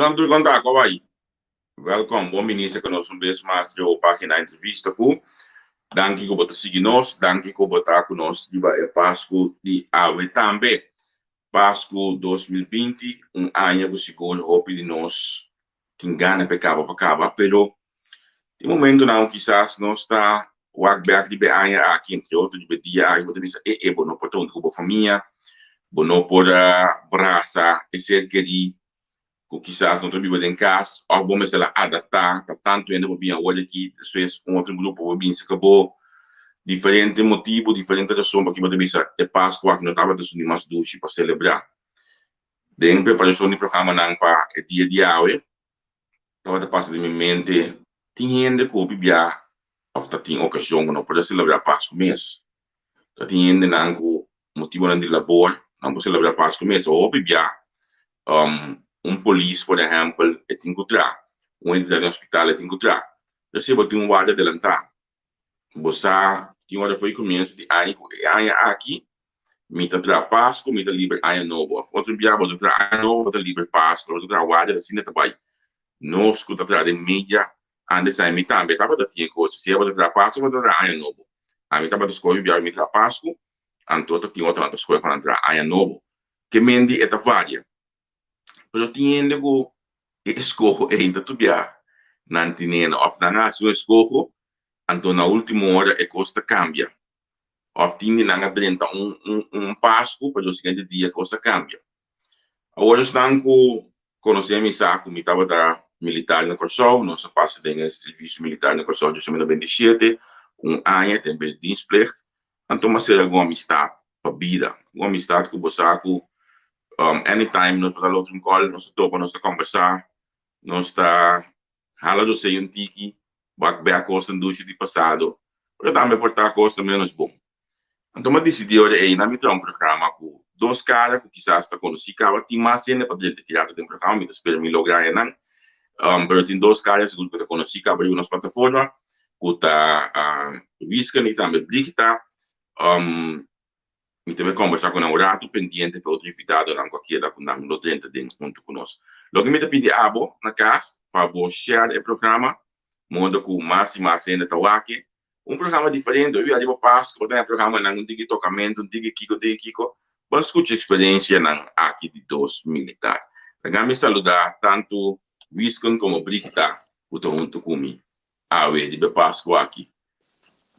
Nan tur konta ku bai. Welkom, bon bini serka nos un bes mas riba bo pagina Entrevista Ku. Danki ku bo ta sigui nos, danki ku bo ta ku nos riba e Pasku di awe tambe. Pasku 2020, un aña ku sigur hopi di nos tin gana pa e kaba pa kaba, pero tin momentonan ku kisas nos ta wak bek riba e aña aki, entre otro riba e dia aki, bo ta bisa, e e, bo no por ta huntu ku bo famia, bo no por a brasa e ser kerí ku kisas no ta biba den kas, òf bo mester a adaptá, ta tantu hende por bin awor aki, despues un otro grupo por bin serka bo. Diferente motibu, diferente rason pakiba bo ta bisa e Pasku aki no tabata esun di mas dushi pa selebrá. Den preparashon di programanan pa e dia di awe, tabata pasa den mi mente, tin hende ku hopi bia òf ta tin okashon ku no por a selebrá Pasku mes. Ta tin hendenan ku motibonan di labor nan por selebrá Pasku mes. Hopi bia un polis por ehèmpel e tin ku traha, un hende ta den hospital e tin ku traha. Pero si bo tin un warda adelantá, bo sa tin ora for di komienso di aña ku e aña aki mi ta traha Pasku, mi ta liber aña nobo. Òf otro bia bo ta traha aña nobo, bo ta liber Pasku, bo ta traha warda, asina ta bai. Nos ku ta traha den media antes ai mi tambe tabata tin e kos, sea bo ta traha Pasku, bo ta traha aña nobo. Ami tabata skohe bia mi traha Pasku, anto ta tin otronan ta skohe pa nan traha aña nobo. Ke mendi e ta varia. Pero tin hende ku e eskoho ei ta tur bia nan tinena òf nan a hasi un eskoho, anto na último ora e kos ta kambia. Òf tin di nan a drenta un un Pasku, pero siguiente dia e kos a kambia. Awor esnan ku konosé mi sa ku mi tabata militar na Kòrsou, nos a pasa den e servisio militar na Kòrsou diosnuebe nobenta i shete, un aña den bes dienstplicht, anto mi a sera algun amistat pa bida, algun amistat ku bo sa ku anytime nos por dal otro un kòl, nos ta topa, nos ta kòmbersá, nos ta hala dosei un tiki, wak bek kosnan dushi di pasado, pero tambe por ta kosnan ménos bon. Anto mi a disidí ora ei nan mi traha un programa ku dos kara ku kisas ta konosí kaba, tin mas hende pa drenta kiriato den programa, mi ta spera mi logra haña nan, pero tin dos kara sigur ku ta konosí kaba riba nos plataforma ku ta Wisken i tambe Brigita. Mi ta bai kombersá ku nan un ratu pendiente pa otro invitadonan ku a keda ku nan lo drenta den huntu ku nos. Loke mi ta pidi abo na kas pa bo share e programa modo ku mas i mas hende ta wak e. Un programa diferente, hopi ariba Pasku bo ta haña programanan un tiki tokamentu, un tiki kiko, un tiki kiko. Bo skucha eksperensianan aki di dos militar. Laga mi saludá tantu Wiskon komo Brigita ku ta huntu ku mi awe riba e Pasku aki.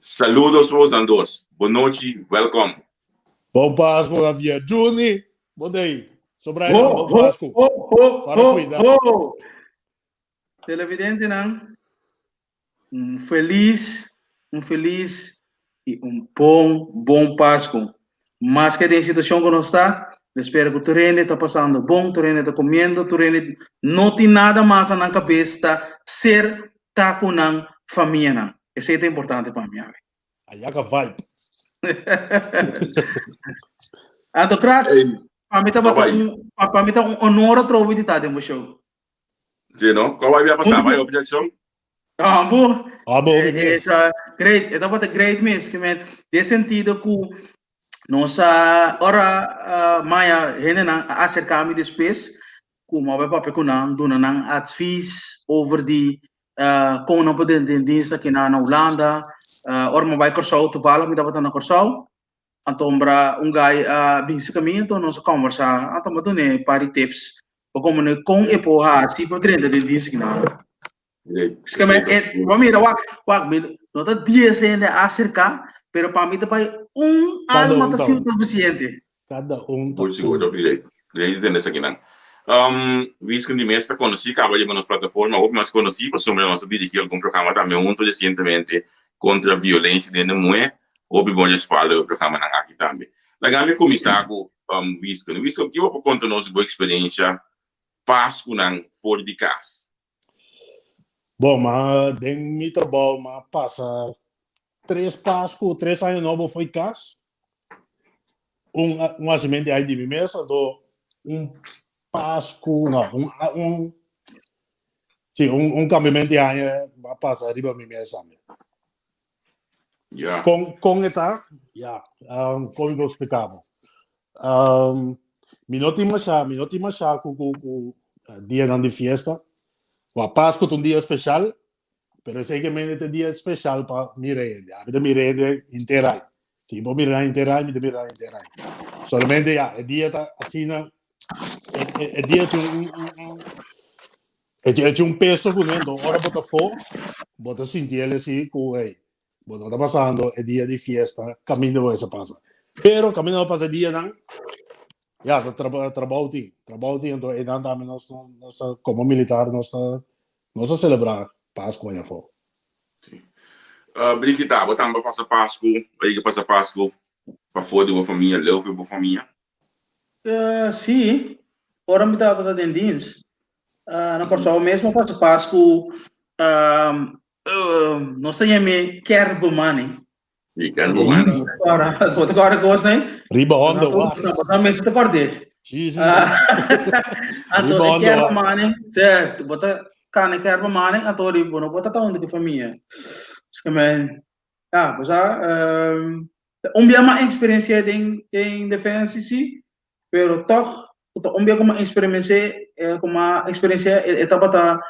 Saludos pa bosan dos. Bon nochi, welkom. Bon Pasku Javier. Juni, bon day. Sobra Ho, bon ho, Pasku. ho, ho, Para ho, cuida. ho. Televidentenan, un felis, un felis i un bon, bon Pasku. Maske den situashon ku nos ta, mi spera ku tur hende ta pasando bon, tur hende ta komiendo, tur hende no tin nada mas na nan kabes ta ser ta ku nan famianan. Esei ta importante pa mi awe. Ayaka vibe. Anto Kratz, Hey, pa mi tabata bye. un, pa mi ta un honor atrobe di ta den bo show. Sí, no? Kòl bai bia pasá? Bai hopi Jackson? Ambo. Ambo hopi mes. Great, e tabata great mes, ke men den sentido ku nos a ora maya hendenan a aserká mi despues ku mi a bai papia ku nan, duna nan advies over di kon nan por den den dienst aki na Hulanda. Ora mi a bai Kòrsou toevallig mi tabata na Kòrsou, anto un un guy a bin serka mi anto nos a kòmbersá, anto mi a dun'é un par di tips pa komo kon e por hasi pa drenta den dienst aki na. Es que me, eh, mira, wak, wak, mi, no ta 10 hende acerca, pero pa mi ta bai un Cada alma un ta ta sido un. suficiente. Cada un ta Por seguro, un. great. Great tende esakinan. Um, Wisken di mes ta konosí kaba riba nos plataforma, hopi mas konosí pasobra nos a dirigí algun programa tambe hunto resientemente kontra violensia den e muhé. Hopi bon respaldo e programanan aki tambe. Laga mi kuminsá ku um, Wisken. Wisken, kiko bo por konta nos di bo eksperensia Paskunan for di kas? Bon, ma den mi trabou ma pasa tres Pasku, tres aña nobo fo'i kas. Un, un hasimentu ai di mi mes, anto un Pasku, no, un, un, sí, un, un kambiamentu di aña a pasa riba mi mes tambe. Ja. Kon, kon e ta? Ja, um, kon mi por splika bo? Um, mi no tin masha, mi no tin masha ku, ku, ku. dianan di fiesta. Wa Pasku ta un dia speshal, pero esei ke mende ta dia speshal pa mira hende. Ami ta mira hende henter ai. Si mi por mira nan henter ai, mi ta mira nan henter ai. Solamente ya, e dia ta asina, e dia tin un, un, un, e tin un peso kuné, enton ora bo ta afó, bo ta sinti el así ku, hey, Bo no ta pasando e dia di fiesta kaminda bo esa pasa. Pero kaminda bo pasa e dianan, ya, ta traba, trabou tin. Trabou tin, enton einan tambe nos, nos ta, komo militar, nos ta, nos ta selebrá Pasku aña afó. Sí. Uh, Brigita, bo tambe a pasa Pasku, bo yega pasa Pasku pafó di bo famia, leu for di bo famia? Uh, sí, ora mi tabata den dienst. Uh, na Kòrsou mes mi a pasa Pasku, um, Nos ta yam'é kerbemanning. Di kerbemanning. Ora, bo ta kòrda kos nei? Riba honda wak. Bo ta mester ta kòrd'é. Sí, sí. Anto e kerbemanning, sè, bo ta kana e kerbemanning, anto di bo no por ta ta huntu ku famia. Skemen, ya, bo sa, un bia mas eksperensi'é den den defensie sí, pero tòg ku ta un bia ku mi a eksperimens'é, ku mi a eksperensi'é e tabata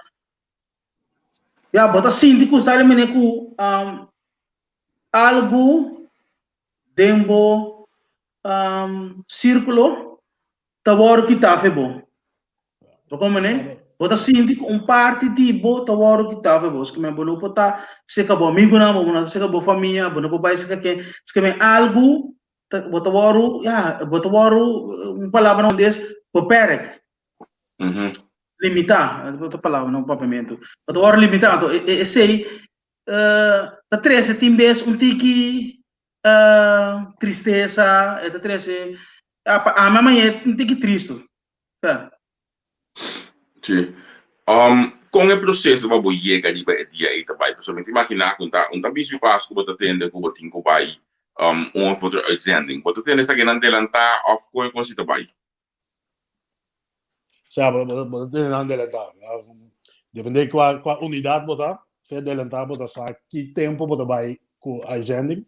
Ya, bo ta sinti ku sta mene ku um, algu den bo um, sírkulo ta wòrdu kitá fe bo. Bo kon mene? Bo ta sinti ku un parti di bo ta wòrdu kitá fe bo. Skimen bo no por ta serka bo amigunan, bo no ta serka bo famia, bo no por bai serka ken. Skimen algu ta, bo ta wòrdu, ya, bo ta wòrdu, un palabra holandés, beperkt. Limitá, otro palabra na papiamentu. Bo ta wòrdu limitá, anto esei ta trese tin bes un tiki tristesa, e ta trese, pa ami a mañe un tiki tristu. Sa. Sí. Kon e proseso pa bo yega riba e dia ei ta bai? Pasobra mi ta imaginá ku un ta bisbi pas ku bo ta tende ku bo tin ku bai un òf otro uitzending. Bo ta tende esakinan delantá òf kon e kos ei ta bai? Sea, bo, bo, bo ta tene nan delantá. Depende kua, kua unidat bo ta, fe delantá bo ta sa ki tempo bo ta bai ku uitzending.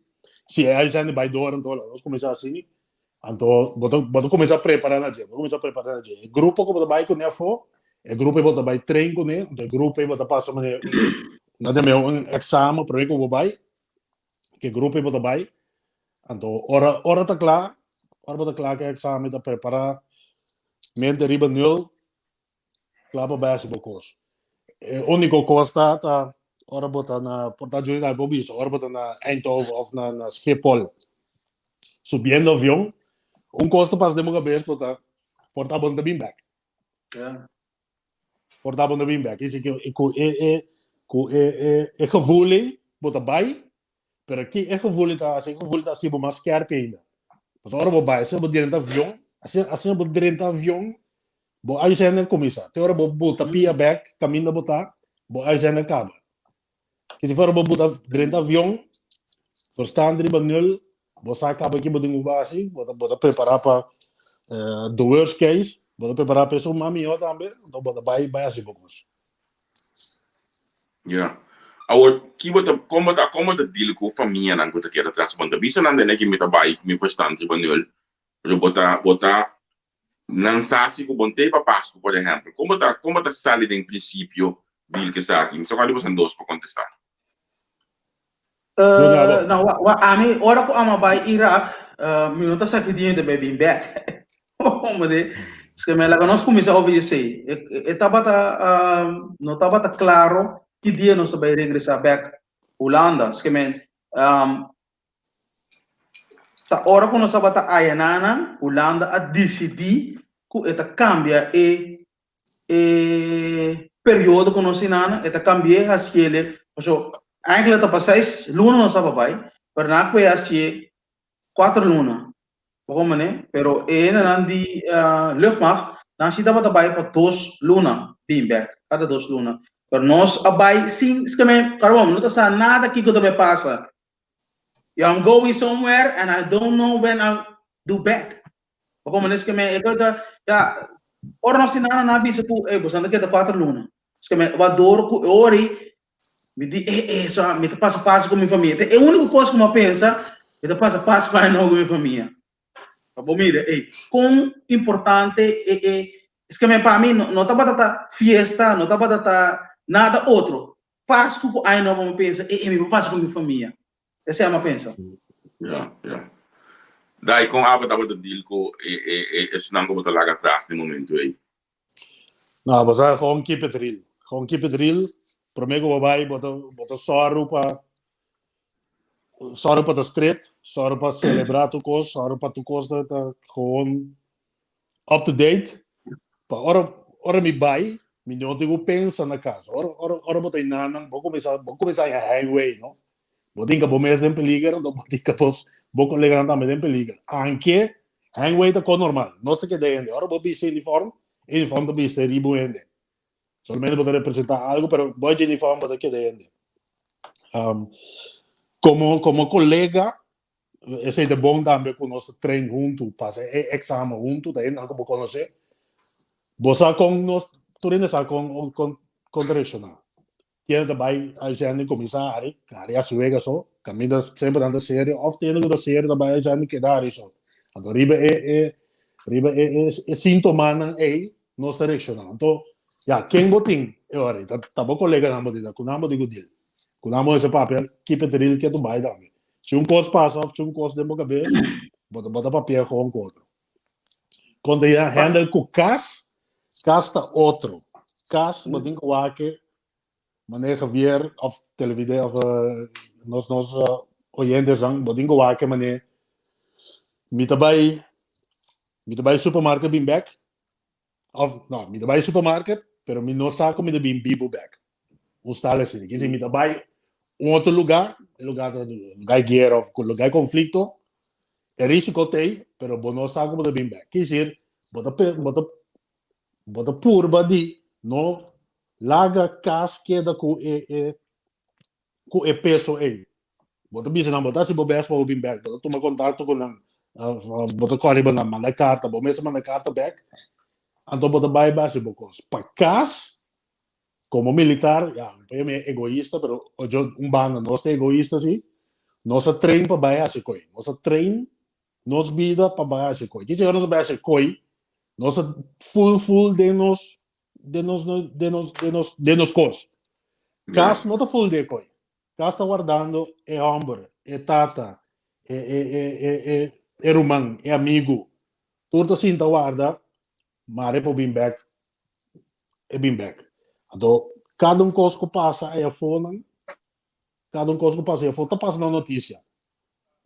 Si e uitzending bai door anto nos kuminsá así, anto bo ta, bo ta kuminsá prepará na dje, bo ta kuminsá prepará na dje. E grupo ku bo ta bai kuné afó, e grupo ei bo ta bai train kuné, anto e grupo ei bo ta pasa manera un, nan ta meo un eksamen promé ku bo bai, ke grupo ei bo ta bai. Anto ora ora ta kla, ora bo ta kla ku e eksamen ta prepará mente riba nul, kla pa bai hasi bo kos. E úniko kos ta ta ora bo ta na por ta djuni bo bisa, ora bo ta na Eindhoven òf na na Schiphol subiendo avion, un kos ta pasa den bo kabes ku ta por ta bo no ta bin bèk. Por ta bo no ta bin bèk. I ku e e ku e e e gevoel ei bo ta bai Pero ki e gevoel ta hasi, e gevoel ta hasi bo mas skerp ainda. Pasobra ora bo bai, asina bo drenta avion, asina, asina bo drenta avion, bo uitzending kuminsá. Te ora bo buta pia bek, kaminda bo ta, bo uitzending kaba. Ke si ora bo buta drenta avion, verstand riba nul, bo sa kaba ki bo tin ku hasi, bo ta, bo ta prepará pa the worst case, bo ta prepará pa esun mas mihó tambe, anto bo ta bai, bai hasi bo kos. Ya. Awor, ki bo ta, kon bo ta, kon bo ta deal ku famianan ku ta keda atras? Bo no ta bisa nan dene ki mi ta bai ku mi verstand riba nul, pero bo ta, bo ta, nan sa si ku bo no ta ei pa Pasku, por ehèmpel. Kon bo ta, kon bo ta sali den prinsipio deal ku esaki? Mi sa kua di boso dos por kontestá. No, wa, wa, ami, ora ku ami a bai Irak, mi no ta sa ki dia mi ta bai bin bèk. Hombre, es ke mi laga nos kuminsá over esei. E, e tabata, no tabata klaro ki dia nos ta bai regresá bèk Hulanda. Es ke mi, ta ora ku nos tabata ayanan, Hulanda a disidí ku e ta kambia e e periodo ku nos tin nan, e ta kambi'é hasiele, paso eigenlijk ta pa seis luna nos tabata bai, pero nan a kue hasié kuater luna, bo komprende? Pero e hendenan di luchtmacht, nan si tabata bai pa dos luna bin bèk, kada dos luna, pero nos a bai sin, skeme, karbon, no ta sa nada kiko ta bai pasa, I'm going somewhere and I don't know when I'll do back. Bo como es que me e ta ya ora nos tin nana na bisa ku eh boso ta keda kuater luna. Es que me wa dor ku e ori mi di eh eh so mi ta pasa pas ku mi famia. E único kos ku mi a pensa mi ta pasa pas pa no ku mi famia. Pa bo mira eh kon importante e e. Es ke men pa mi no tabata ta fiesta, no tabata ta nada otro. Pasku ku Aña Nobo mi pensa, e mi por pasa ku mi famia. Esei mi a pensa. Ya, ya. Dai, kon abo tabata deal ku e e e esnan ku bo ta laga atras den momento ei? No, bo sa gewoon keep it real. Gewoon keep it real. Promé ku bo bai, bo ta bo ta sòru pa sòru pa ta stret, sòru pa selebrá tur kos, sòru pa tur kos ta ta gewoon up to date. Pa ora ora mi bai, mi no tin ku pensa na kas. Ora ora ora bo ta einan, bo kuminsá bo kuminsá haña heimwee, no? Bo tin ka bo mes den peliger, anto bo tin ka bos bo koleganan tambe den peliger. Anke heimwee ta kos normal, no ta keda hende. Ora bo bisti uniform, e uniform ta bisti riba un hende. Solamente bo ta representa algo, pero bo dje uniform bo ta keda hende. Um, komo komo kolega, Esei ta bon tambe ku nos ta train huntu, pasa e examen huntu, ta hendenan ku bo konosé. Bo sa kon nos, tur hende sa kon kon kon ta reakshoná. Kende ta bai agenda kuminsá hari, hari hasi wega so, kaminda semper nan ta serio, òf tin hende ku ta serio ta bai agenda keda hari so. Anto riba e e riba e e e síntomanan ei nos ta reakshoná. Anto ya, ken bo tin e ora ei? Ta ta bo koleganan bo tin, ta ku nan bo tin ku deal. Ku nan bo mester papia, keep it real ke tu bai tambe. Si un kos pasa of si un kos den bo kabes, bo ta bo ta papia gewoon ku otro. Kon ta ya handle ku kas, kas ta otro. Kas bo tin ku wak manera Javier of televide of nos nos oyentesnan, bo tin ku wak manera mi ta bai mi ta bai supermarket bin bek Of, no, mi ta bai supermarket, pero mi no sa ku mi ta bin bibu bek. Un stal asina. Kisi mi ta bai un otro lugar, e lugar ta lugar di guera of lugar di konflikto, e risiko ta ei, pero bo no sa ku bo ta bin bek. Kisi bo ta bo ta bo ta purba di no laga kas keda ku e e ku e peso ei. Bo ta bisa nan, bo ta hasi bo best pa bo bin bek, bo ta tuma kontakto ku nan, bo ta kòrda riba nan, manda karta, bo mester manda karta bek, anto bo ta bai bai hasi bo kos. Pa kas, komo militar, ya, mi por yama e egoista, pero ojo un banda nos ta egoista si, nos a train pa bai hasi koi, nos a train nos bida pa bai hasi koi. Kichi ora nos a bai hasi koi, nos a full full den nos den nos den nos den nos den nos kos. Kas no ta full den koi. Kas ta wardando e hòmber, e tata, e e e e e e ruman, e amigu. Tur ta sinta warda, mare por bin bèk, e bin bèk. Anto kada un kos ku pasa ei afónan, kada un kos ku pasa ei afó ta pasa na notisia.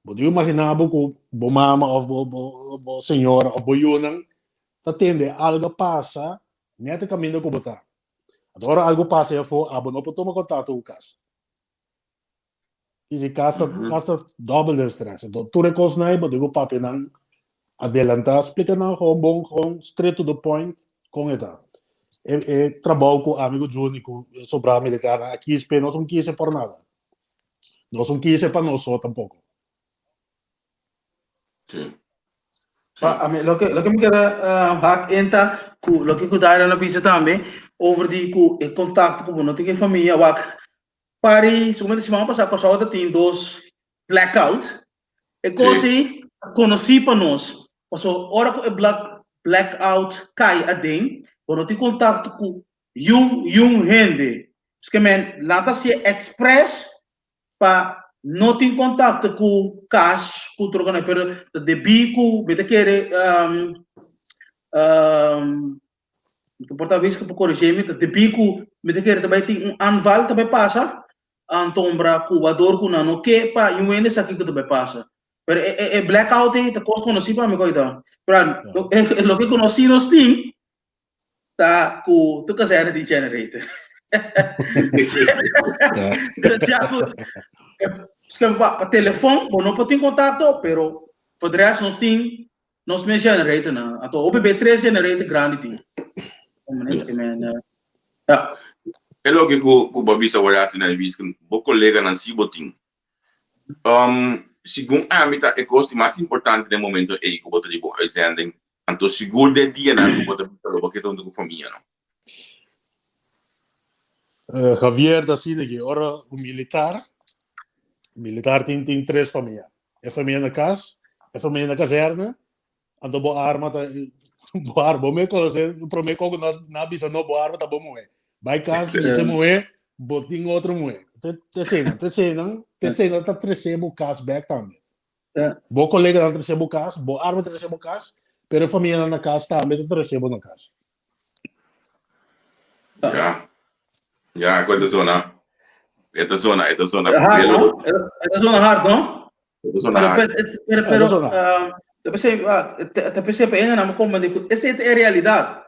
Bo debe imaginá bo ku bo mama òf bo bo bo señora òf bo yunan ta tende algu a pasa nèt e kaminda ku bo ta. Anto ora algu pasa ei afó abo no por tuma kontakto ku kas. I si kas ta kas ta dòbel den strès. Anto tur e kosnan ei bo debe papia nan adelantá, splika nan gewoon bon, gewoon straight to the point kon e ta. E e trabou ku ami ku Juni ku e sobrá militarnan a kis p'e no son kis por nada. No son kise pa nos so tampoco. Sí. Pa, a mi, loke, loke mi kier hak in ta ku loke ku Dairon a bisa tambe over di ku e kontakto ku bo no tin ku e famia wak pari sugamente siman pasá Kòrsou ta tin dos blackout e kos ei ta konosí pa nos paso ora ku e black blackout kai aden bo no tin kontakto ku yun yun hende Skemen nan ta hacié express pa no tin contacto cu cash cu otro cana, pero ta debí cu mi ta kere mi ta por ta wis cu por corrigé mi, ta debí cu mi ta kere ta bay tin un aanval ta bay pasa, antombra cu wador cu nan no ke pa yu hende sa kico ta bay pasa. Pero e e blackout ey ta cos conocí pa mi coita. Pero loke cu nos si nos tin ta ku tur kazerne tin generator. Dus ya ku pa telefon bo no por tin kontakto, pero for de rest nos tin nos mes generator nan. Anto hopi be tres generator grandi tin. Ja. E loke ku ku bo a bisa wak na e bisken bo koleganan si bo tin. Segun ami ta e kos di mas importante den momento ei ku bo ta di bo uitzending Anto sigur den dianan ku bo ta bisa lo bo ke ta huntu ku famia no. Javier ta asina ki ora un militar, militar tin tin tres famia. E famia na kas, e famia na kazerne, anto bo arma ta. Bo arma, bo me conoce, prome cu nos na bisa no bo arma ta bo muhe. Bai cas bisa muhe, bo tin otro muhe. Te te sena, te sena, te sena ta trece bo cas back tambe. Bo colega nan trece bo cas, bo arma trece bo cas, pero e familia nan na cas tambe ta trece bo na cas. Ja. Ja, cu e ta zona. E ta zona, e ta zona. Hard, no? E ta zona hard, no? E ta zona hard. Pero, pero, ta pensé, ta pensé pa ena na comprende cu esa e realidad.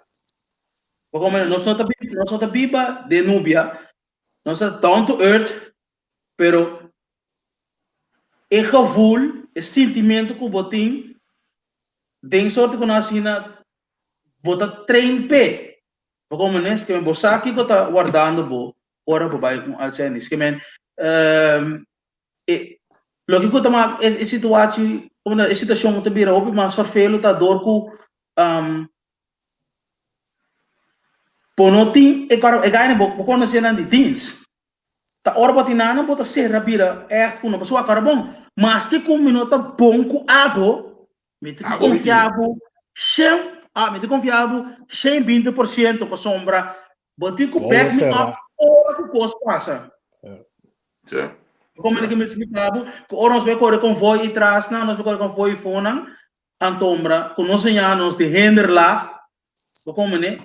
Bo comprende, nos no ta, nos no ta biba den nubia, nos ta down to earth, pero e gevoel, e sintimento cu bo tin den sorto cu nos asina bo ta train p'e. Bo comprende? Esque men bo sa kiko ta wardando bo ora bo bai un uitzending. Esque men e loke ku ta mak e situatie, e situacion ta bira hopi mas vervelo ta dor ku bo no tin e e gaina bo bo konosé nan di dienst. Ta ora bo tin nan bo ta sera bira ègt ku no pasobra wak ora bon maske ku mi no ta bon ku abo Mi ta konfia bo shen, ah, mi ta konfia bo 120% pasobra bo tin ku back me up ora ku kos pasa. Sí. Como mi ta splika bo, ku ora nos bai kore konvoi i trasnan, nos bai kore konvoi i fonan, antombra ku nos señá nos di hinderlaag, bo komprende?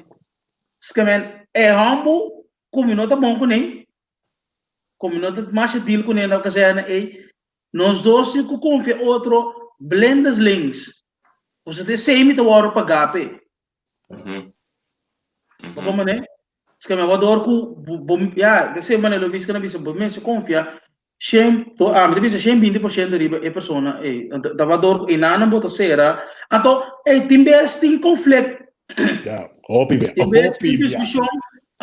Skemen e hòmber ku mi no ta bon kuné, ku mi no ta masha deal kuné na kazèrne ei, Nos dos tin ku konfia otro blindeslings. Pasobra ta esei mi ta wòrdu pagá p'e. Bo komprendé? Ske mi wador ku bo, ya, ta esei manera lo biska na bisa, bo mester konfia shen, to, ami ta bisa shen binti por shento riba e persona ei. Anto ta wador ku enanan bo ta sera. Anto, ei, tin bes tin konflikt. Ya, hopi bia, Tin bes hopi tin bia. diskushon,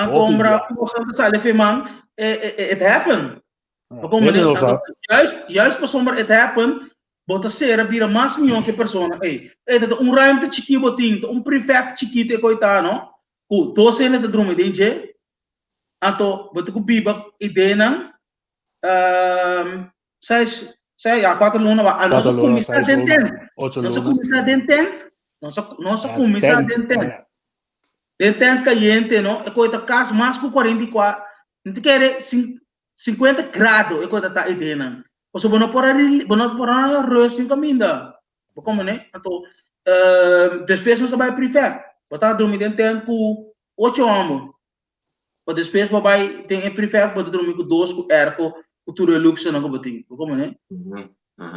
anto Hopi ombra bia. kosnan ta sali af'e man, it happen. Ah, Como hende ne, no sa. juist, juist pasobra it happen, bo ta sera bira mas mihó ke persona. Ey, ey, ta un ruimte chikí bo tin, ta un prefab chikito e koitá, no? Ku dos hende ta drumi den dje, anto bo ta ku biba ideanan, seis, seis, ya, kuater luna, wa, a nos Kuater a luna, kuminsá seis den luna, tent. ocho Nos a luna. kuminsá den tent, nos a, nos a Ja, kuminsá tent, den tent. ja. Den tent kayente, no? E koita kas mas ku 44, mi ta kere sin, 50 grado e kota ta eidennan. Pasobra bo no por a bo no por a rust den kaminda. Bo komprende? Anto, despues nos a bai prefab. Bo ta drumi den tent ku ocho hòmber. Pa despues bo bai den e prefab bo ta drumi ku dos ku airco ku tur e luxenan ku bo tin. Bo komprende?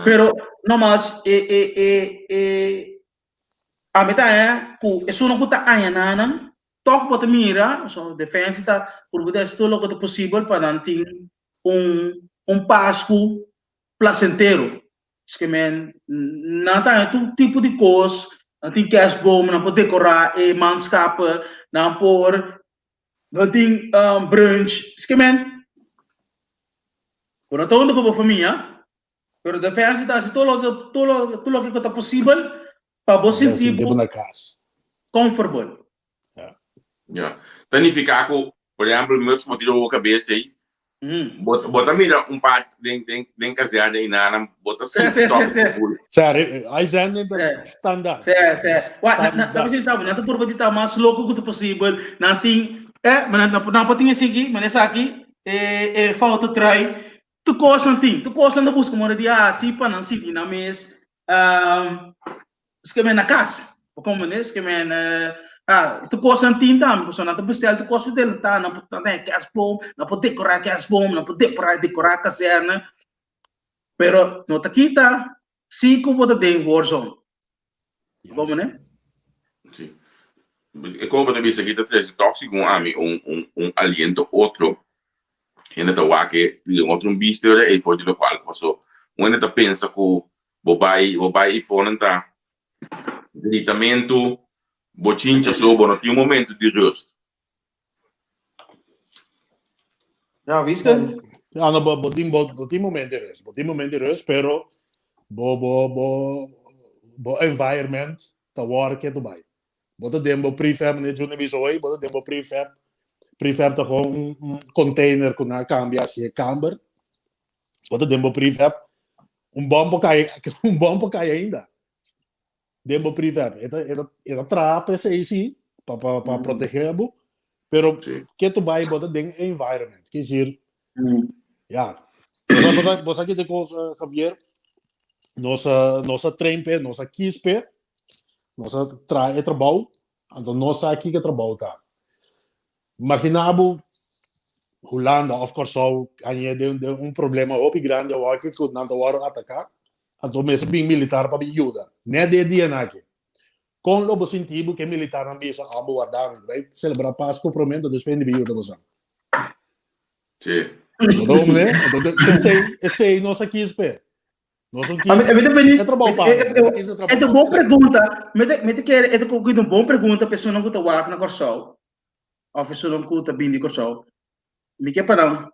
Pero nomas e e e e ami ta haña ku esunnan ku ta aña nan Tòg bo ta mira, pasobra Defensie ta purba di hasi tur loke ta posibel pa nan tin un un Pasku plasentero. Esaki men, nan ta haña tur tipo di kos, nan tin kerstboom, nan por dekorá e manskappen, nan por, nan tin brunch. Esaki men, bo no ta huntu ku bo famia, pero Defensie ta hasi tur loke tur loke tur loke ku ta posibel Pa bo sinti bo na cas. Comfortable. Ja. Ta nifica cu, por ehempel, muts bo tira bo cabeza ey, bo bo ta mira un part den den den kazerne y nana, bo ta sinti toch e gevoel. Sa, uitzending ta standaard. Sí, sí. Wa, na, na, na, sabi, nan ta purba di ta mas loco cu ta posibel. Nan tin, eh, nan, nan por tin esaki, men esaki, e, e foute trui. Tur cos nan tin, tur cos nan ta busca manera di haci pa nan sinti nan mes Eske men na kas. Bo komprende? Eske men ah, tur kos nan tin tambe, pasobra nan ta bestel tur kos for delantá, nan por tene kerstboom, nan por dekorá kerstboom, nan por dekorá dekorá kazerne, pero no ta kita si ku bo ta den warzone. Bo komprende? Sí. E koba ta bisa aki ta trese tòg segun ami un un un aliento otro. Hende ta wak e di un otro un bista ora ei for di lokual ku pasó. Un hende ta pensa ku bo bai bo bai eifonan ta gritamentu, bochincha so bo no tin un momento di rust. Ja, Wiske? Ja, no, bo, bo tin, bo, bo tin moment di rust, bo tin moment di rust, pero bo, bo, bo, bo environment ta wòrdu ketu bai. Bo ta den bo prefab, meneer Juni bisa hoy, bo ta den bo prefab. Prefab ta gewoon un, un container ku nan a kambia hasi e kamber. Bo ta den bo prefab, un bom por kai, un bom por kai ainda. den bo prefab. E ta, e ta, e ta traha pa esei sí, pa, pa, pa proteger bo, pero Sí. ke tu bai bo ta den e environment. Ke decir, ja. Bo sa, bo sa ki te kos, Javier? Nos a, nos a train p'e, nos a kies p'e, nos a traha e trabou, anto nos sa kiko e trabou ta. Imagina bo Hulanda of Kòrsou hañ'é den den un problema hopi grandi awor ku nan ta wòrdu ataká, anto mester bin militar pa bin yuda. Nèt di e dianan aki. Kon lo bo sinti bo ku e militarnan bisa, Oh, bo warda mi, bai selebrá Pasku promé, anto despues mi bin yuda boso. Sí. Bo ta komprendé? Anto esei, esei nos a kis p'e. Nos no A mi, kis a mi ta bini, e trabou e, pa e, mi, nos a kis e e, trabou e ta pa bon mi. pregunta, mi ta, mi ta kere, e ta ku un bon pregunta pa esunnan ku ta wak na Kòrsou, òf esunnan ku ta bini di Kòrsou. Mi ke pa nan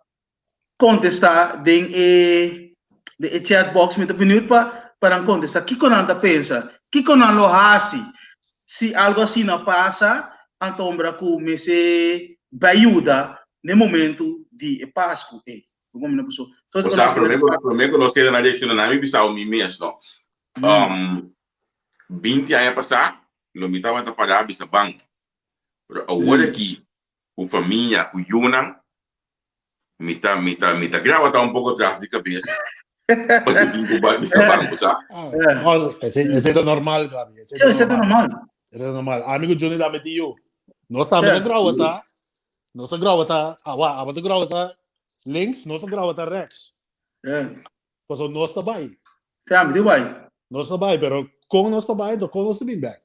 kontestá den e den e chat box, mi ta beniut pa pa nan kontestá kiko nan ta pensa, kiko nan lo hasi si algu asina pasa, antombra ku mester bai yuda den momentu di e Pasku ei. Bo sa, promé ku promé ku nos keda na reakshoná nan mi bisa mi mes no. 20 aña pasá lo mi tabata pará bisa ban. Pero awor aki ku famia, ku yunan, mi ta mi ta mi ta graba ta un poko tras di kabes pa si tin ku bai bisa ban, bo sa. Esei esei ta normal, Gaby. Esei ta normal. Esei ta normal. Ami ku Johnny tambe tin yu. Nos tambe ta graba ta, nos ta graba ta, awa, abo ta graba ta links, nos ta graba ta rechts. Pasobra nos ta bai. Sí, mi ta bai. Nos ta bai, pero kon nos ta bai, kon nos ta bin bek?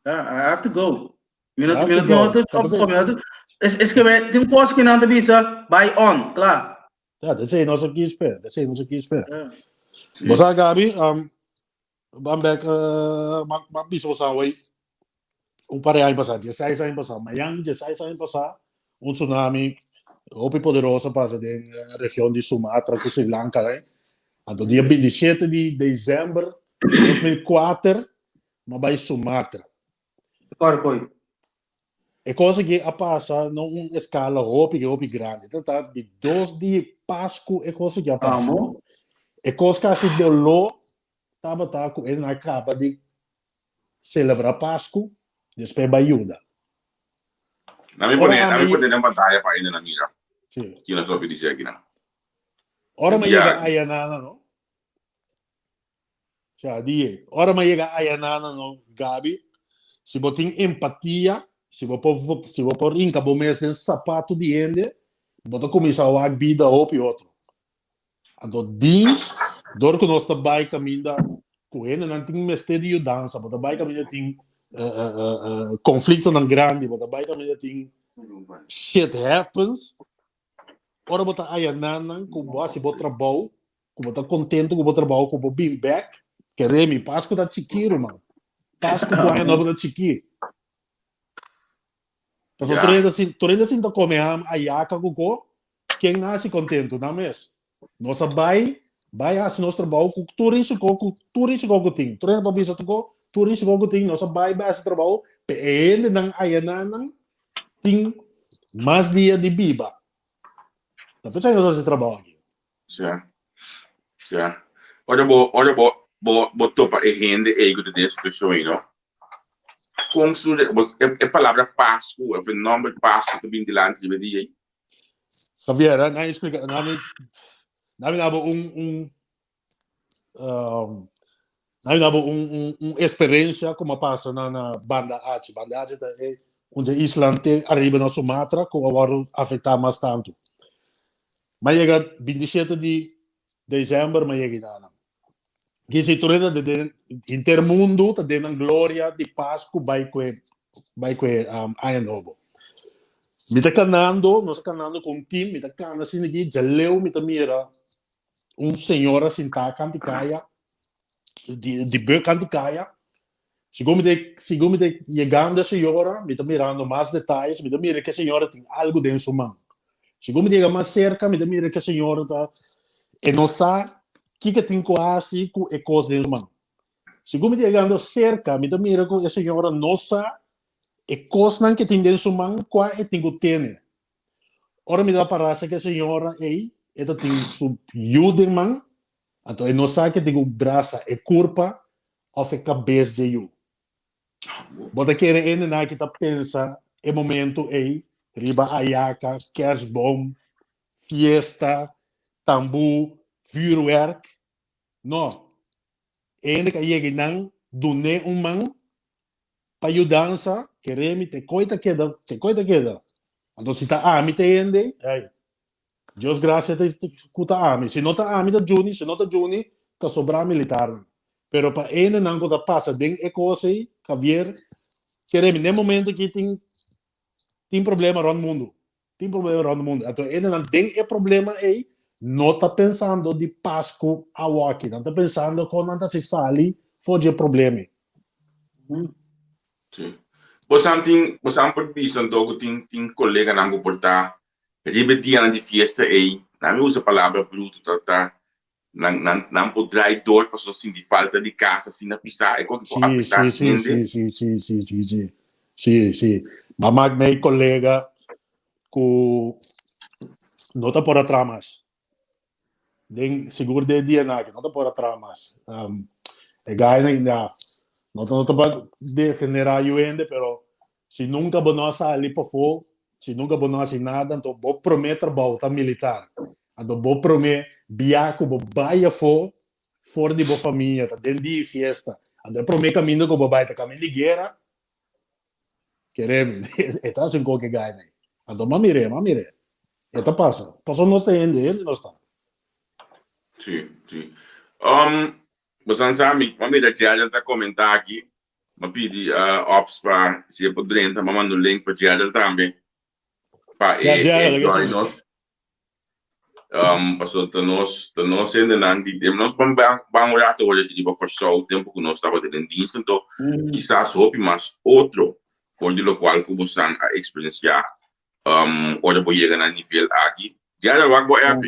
Yeah, I have to go. Mi no, mi no tin otro optie. Mi no tin, es, es ke me, tin kos ku nan ta bisa, bai on, kla. Ja, dat esei nos a kies p'e, dat esei nos a kies p'e. Bo sa, Gaby, um, ban bek, uh, m'a bisa bo sa hoy, un par di aña pasá, dieseis aña pasá, mañan dieseis aña pasá, un tsunami hopi poderoso a pasa den region di Sumatra ku Sri Lanka, eh. Anto dia 27 di december 2004, m'a bai Sumatra. Kòrda koi. E kos aki a pasa na un eskala hopi hopi grandi. Ta ta di dos di Pasku e kos aki a pasa. Amo. E kos kasi doló tabata ku e na kaba di selebrá Pasku, despues bai yuda. Na mi Ora pone, na mi ami pone den pantaya pa hende nan mira Sí. ki nos lopi dici aki nan. Ora E mi dia yega aki. ayanana no. Sha die, ora mi a yega ayanana no, Gaby, si bo tin empatia, si bo por, si bo por hinka bo mes den sapato di hende, bo ta kuminsá wak bida hopi otro. Anto dins, dor ku nos ta bai kaminda ku hendenan tin mester di yudansa, bo ta bai kaminda tin konfliktonan grandi, bo ta bai kaminda tin shit happens, Ora bo ta haya nannan ku bo hasi bo trabou, ku bo ta kontentu ku bo trabou, ku bo bin bèk, kere mi, Pasku ta chikí, ruman. Pasku ku aña nobo ta chikí. Pasobra tur hende sin, tur hende sinta kome ham ayaka ku ko, ken na hasi kontentu? Nan mes. Nos a bai, bai hasi nos trabou ku tur risiko ku tur risiko ku tin. Tur hende por bisa tur ko, tur risiko ku tin, nos a bai bai hasi trabou, pe e hendenan haya nannan tin mas dia di biba. Ta p'esei nos hasi trabou aki. Sa. Sa. Ora bo, ora bo, bo, bo topa e hende ei ku ta den situashon ei, no? Kon su, bo, e, e palabra Pasku, of e nòmber Pasku ta bin dilanti riba e dia ei? Javier, na explica, na mi, na mi dabo un, un, um, na mi dabo un, un, un experiencia como pasa na, na Banda Aceh. Banda Aceh ta e un de isla te arriba na Sumatra ku a wòrdu afektá mas tantu. Ma yega 27 di december ma yega nan. Kisi tur hende den henter mundu ta den nan gloria di Pasku bai ku e bai ku e um, aña nobo. Mi ta kanando, nos ta kanando ku un team, mi ta kana asina aki, djaleu mi ta mira un señora sintá kanti kaya, di di beu kanti kaya. Segun mi ta segun mi ta yegando e señora, mi ta mirando mas detayes, mi ta mira ku e señora tin algu den su man. Segun mi ta yega mas serka, mi ta mira ku e señora ta e no sa kiko e tin ku hasi ku e kos den su man. Segun mi ta yegando serka, mi ta mira ku e señora no sa e kosnan ku e tin den su man kua e tin ku tene. Ora mi ta para serka e señora ei, e ta tin su yu den man, anto e no sa ku e tin ku brasa e kurpa. òf e kabes dje yu? Bo ta kere hendenan aki ta pensa e momento ei riba ayaka, kerstboom, fiesta, tambú, vuurwerk? No. E hende ka yega einan dun'é un man pa yudansa, kere mi te koi ta keda, te koi ta keda. Anto si ta ami ta e hende ei, ai, Dios gracia ta ku ta ami. Si no ta ami ta Juni, si no ta Juni ta sobrá militarnan. Pero pa e hendenan ku ta pasa den e kos ei, Javier, kere mi den momento aki tin tin problema rònt mundu. Tin problema rònt mundu. Anto e hendenan den e problema ei no ta pensando di Pasku awoki. Nan ta pensando kon nan ta hasi sali for di e problema ei. Sí. Bosan tin, bosan por bisa anto ku tin tin koleganan ku por ta Riba e dianan di fiesta ei, nan a usa palabra brutu ta ta nan nan nan por drai dor pasobra sinti falta di kas asina pisá e koki por Sí, afektá sí, sí, hende. sí, sí, sí, sí, sí, sí, sí, sí. M'a mak mei kolega ku no ta por a traha mas. Den sigur den e dianan aki no ta por a traha mas. E gainan ya no ta no ta pa degenerá yu hende pero si nunka bo no a sali pafó, si nunka bo no a hasi nada anto bo promé trabou ta militar. Anto bo promé bia ku bo bai afó for di bo famia ta den dia di fiesta. Anto e promé kaminda ku bo bai ta kaminda di guera. Kere mi, e ta hasi un koke gai. Anto m'a mir'é, m'a mir'é. E ta pasa. Pasobra nos ta hende, hende nos ta. Sí, sí. Um, bosan sa, mi, m'a mira Gerald ta komentá aki. M'a pidi uh, Ops pa si e por drenta, m'a manda un link pa Gerald tambe. Pa e, e join nos. Um, paso ta nos, ta nos hendenan di tem, nos ban ban, ban un rato ora aki riba Kòrsou, tempu ku nos tabata den dienst, anto kisas hopi mas otro for di lokual ku bosan a eksperensiá um, ora bo yega na nivel aki. Gerald, wak bo app.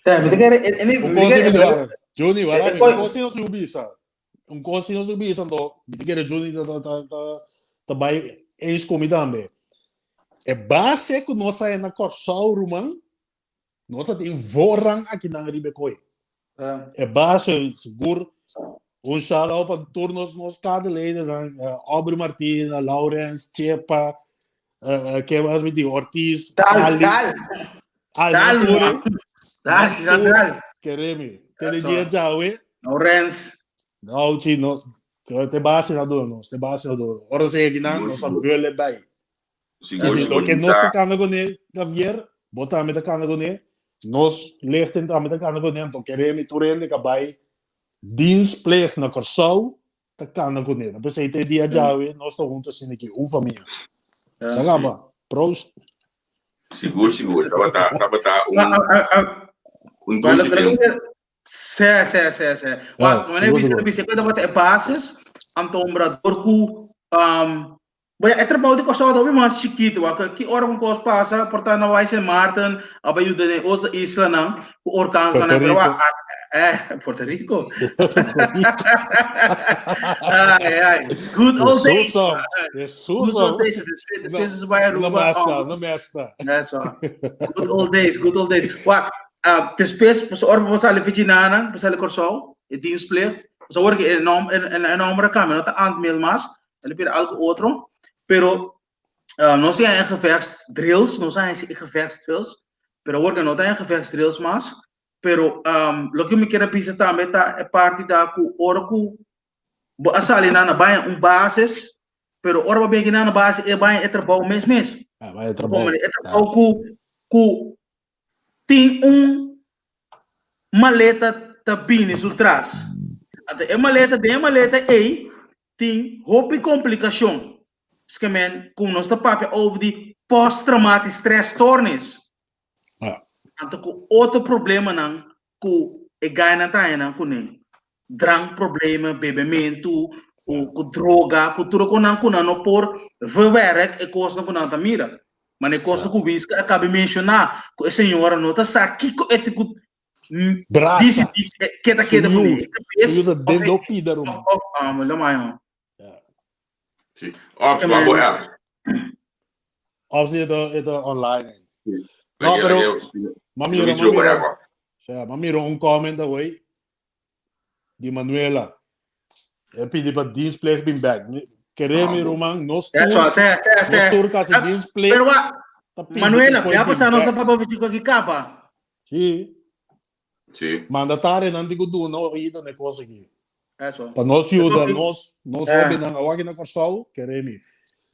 Te, mi ta kere, e, e, mi Un ta kos kere, mi ta Juni, wara mi, e, un kos nos yu bisa. Un kos nos yu bisa, anto mi ta kere Juni ta ta ta ta ta bai eens ku mi tambe. E base ku nos a na Kòrsou, ruman, nos a tin voorrang akinan riba e koi. E base, sigur, un shout out pa tur nos nos kaderleden, Aubrey Martina, Laurens, Chepa, ke mas mi tin, Ortiz, Dal, Ali, dal. Al, Dal, nan tur, man. Dal, nan dal, tur, dal. kere mi. Te de dia djawe. Laurens. No, chi, no, te base na duna nos, te base na duna. Ora se akinan, nos a vule bai. Sigur, Kasi sigur. loke nos ta kanda kuné, Javier, bo tambe ta kanda kuné, nos lichting tambe ta kanda kuné, anto kere mi tur hende ka bai dienstplicht na Kòrsou ta kanda kuné. Ta p'esei te dia djawe nos ta huntu asina aki, un famia. Sa kaba. Proost. Sigur, sigur. Tabata, tabata un, Ah, ah, ah, un Bueno, dushi pero tempu. Sí, sí, sí, sí. Ah, Wak, wanneer sigur, bisa sigur. bisa ku tabata e basis, anto un brador ku um, Bo ya, e trabou di Kòrsou ta hopi mas chikitu, wak. Ki ora ku kos pasa, por ta na bai Sint Maarten, a bai yuda den otro islanan ku orkan Puerto nan, pero Rico. wak, eh, Puerto Rico. Puerto Rico. Ai, ai. Good old days. Jesus, oh. Jesus, Good old oh. days. Despues, despues No, nos bai no Aruba. mezcla, Oh, no mezcla. eso. Good old days, good old days. Wak, ah, despues, pues ora bo sali Virginiana, bo sali Kòrsou, e dienstplicht. Pues awor ki e nom, e, e, e nomber a kambia, no ta Antmail mas, El a bira algo otro, pero uh, nos tin gevechtsdrills, nos a hasi gevechtsdrills, pero awor no ta gevechtsdrills mas, pero um, loke mi kier a bisa tambe ta e parti ta ku ora ku bo a sali na na bai un basis, pero ora bo begi na na basis e bai e trabou mes mes. Ah, bai e trabou. E trabou ku ku tin un maleta ta bini su tras. Anto e maleta, den e maleta ei tin hopi komplikashon. Skemen ku nos ta papia over di post-traumatic stress stoornis. Ja. Anto ku otro problemanan ku e gainan ta haña nan kuné. Drankproblemen, bebementu, ku, ku droga, ku tur e konan ku nan no por verwerk e kosnan ku nan ta mira. Ma e kosnan ku Wiska a kabi menshoná, ku e señora no ta sa kiko e tin ku Brasa. disidí ke ta keda kuné. Su yu, E kabes su yu ta òf den e do pida ruman. òf ah, lo mayo. Ja. Sí. Ops, wak bo app. Of si e ta e ta online. Sí. No, Lage- pero lage- ma mira, Luis ma Jogo mira. app. Sea, ma mira un comment away di Manuela. E pidi pa dienstplicht bin bek. Kere Ah, mi bo. ruman, nos Eso, tur, se, se, nos se. tur kasi Ah, dienstplicht Pero wa, ta pidi Manuela, pa ya bin pasa nos bek. ta papa bichi ko ki kapa. Sí. Sí. Mandatarionan di ku duna oído na e kos aki. Eso. Pa nos yuda, Eso, nos, nos Eh. hóbennan awor aki na Kòrsou, kere mi.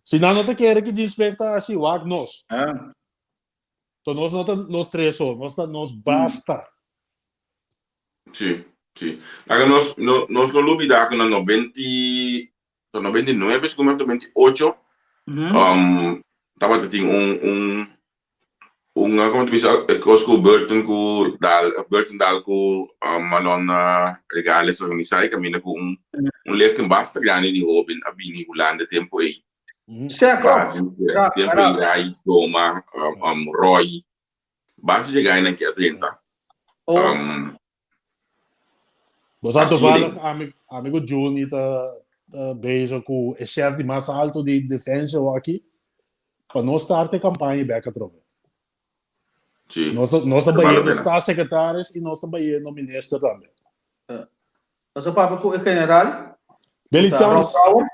Si nan no ta kere ki dienstplicht ta hasi, wak nos. Ah. To nos no ta nos tres so, nos ta nos basta. Sí, sí. Laga nos, no, nos no lubida ku na noventi, ta 99, si ku 98, um, tabata tin un, un, un, komo ta bisa, e kos ku Burton ku Dal, Burton Dal ku um, Manon Regales organisá i kaminda ku un, un lichting basta grandi di hóben a bini Hulanda e tempu ei. Seko. Tempu ei Rai, Doma, um, Roy, basta dje gainan ki a drenta. Oh. Um, Bo sa Así toevallig, ami, ami ku Juni ta, ta bezig ku e chef di mas alto di Defensie aki, pa nos start e campaña bek atrobe. Sí. Nos, nos ta Vale bayendo pena. staatssecretaris y nos ta bayendo minister tambe. Nos a papia ku e general. Billy ku ta Rob Chance. Brouwer.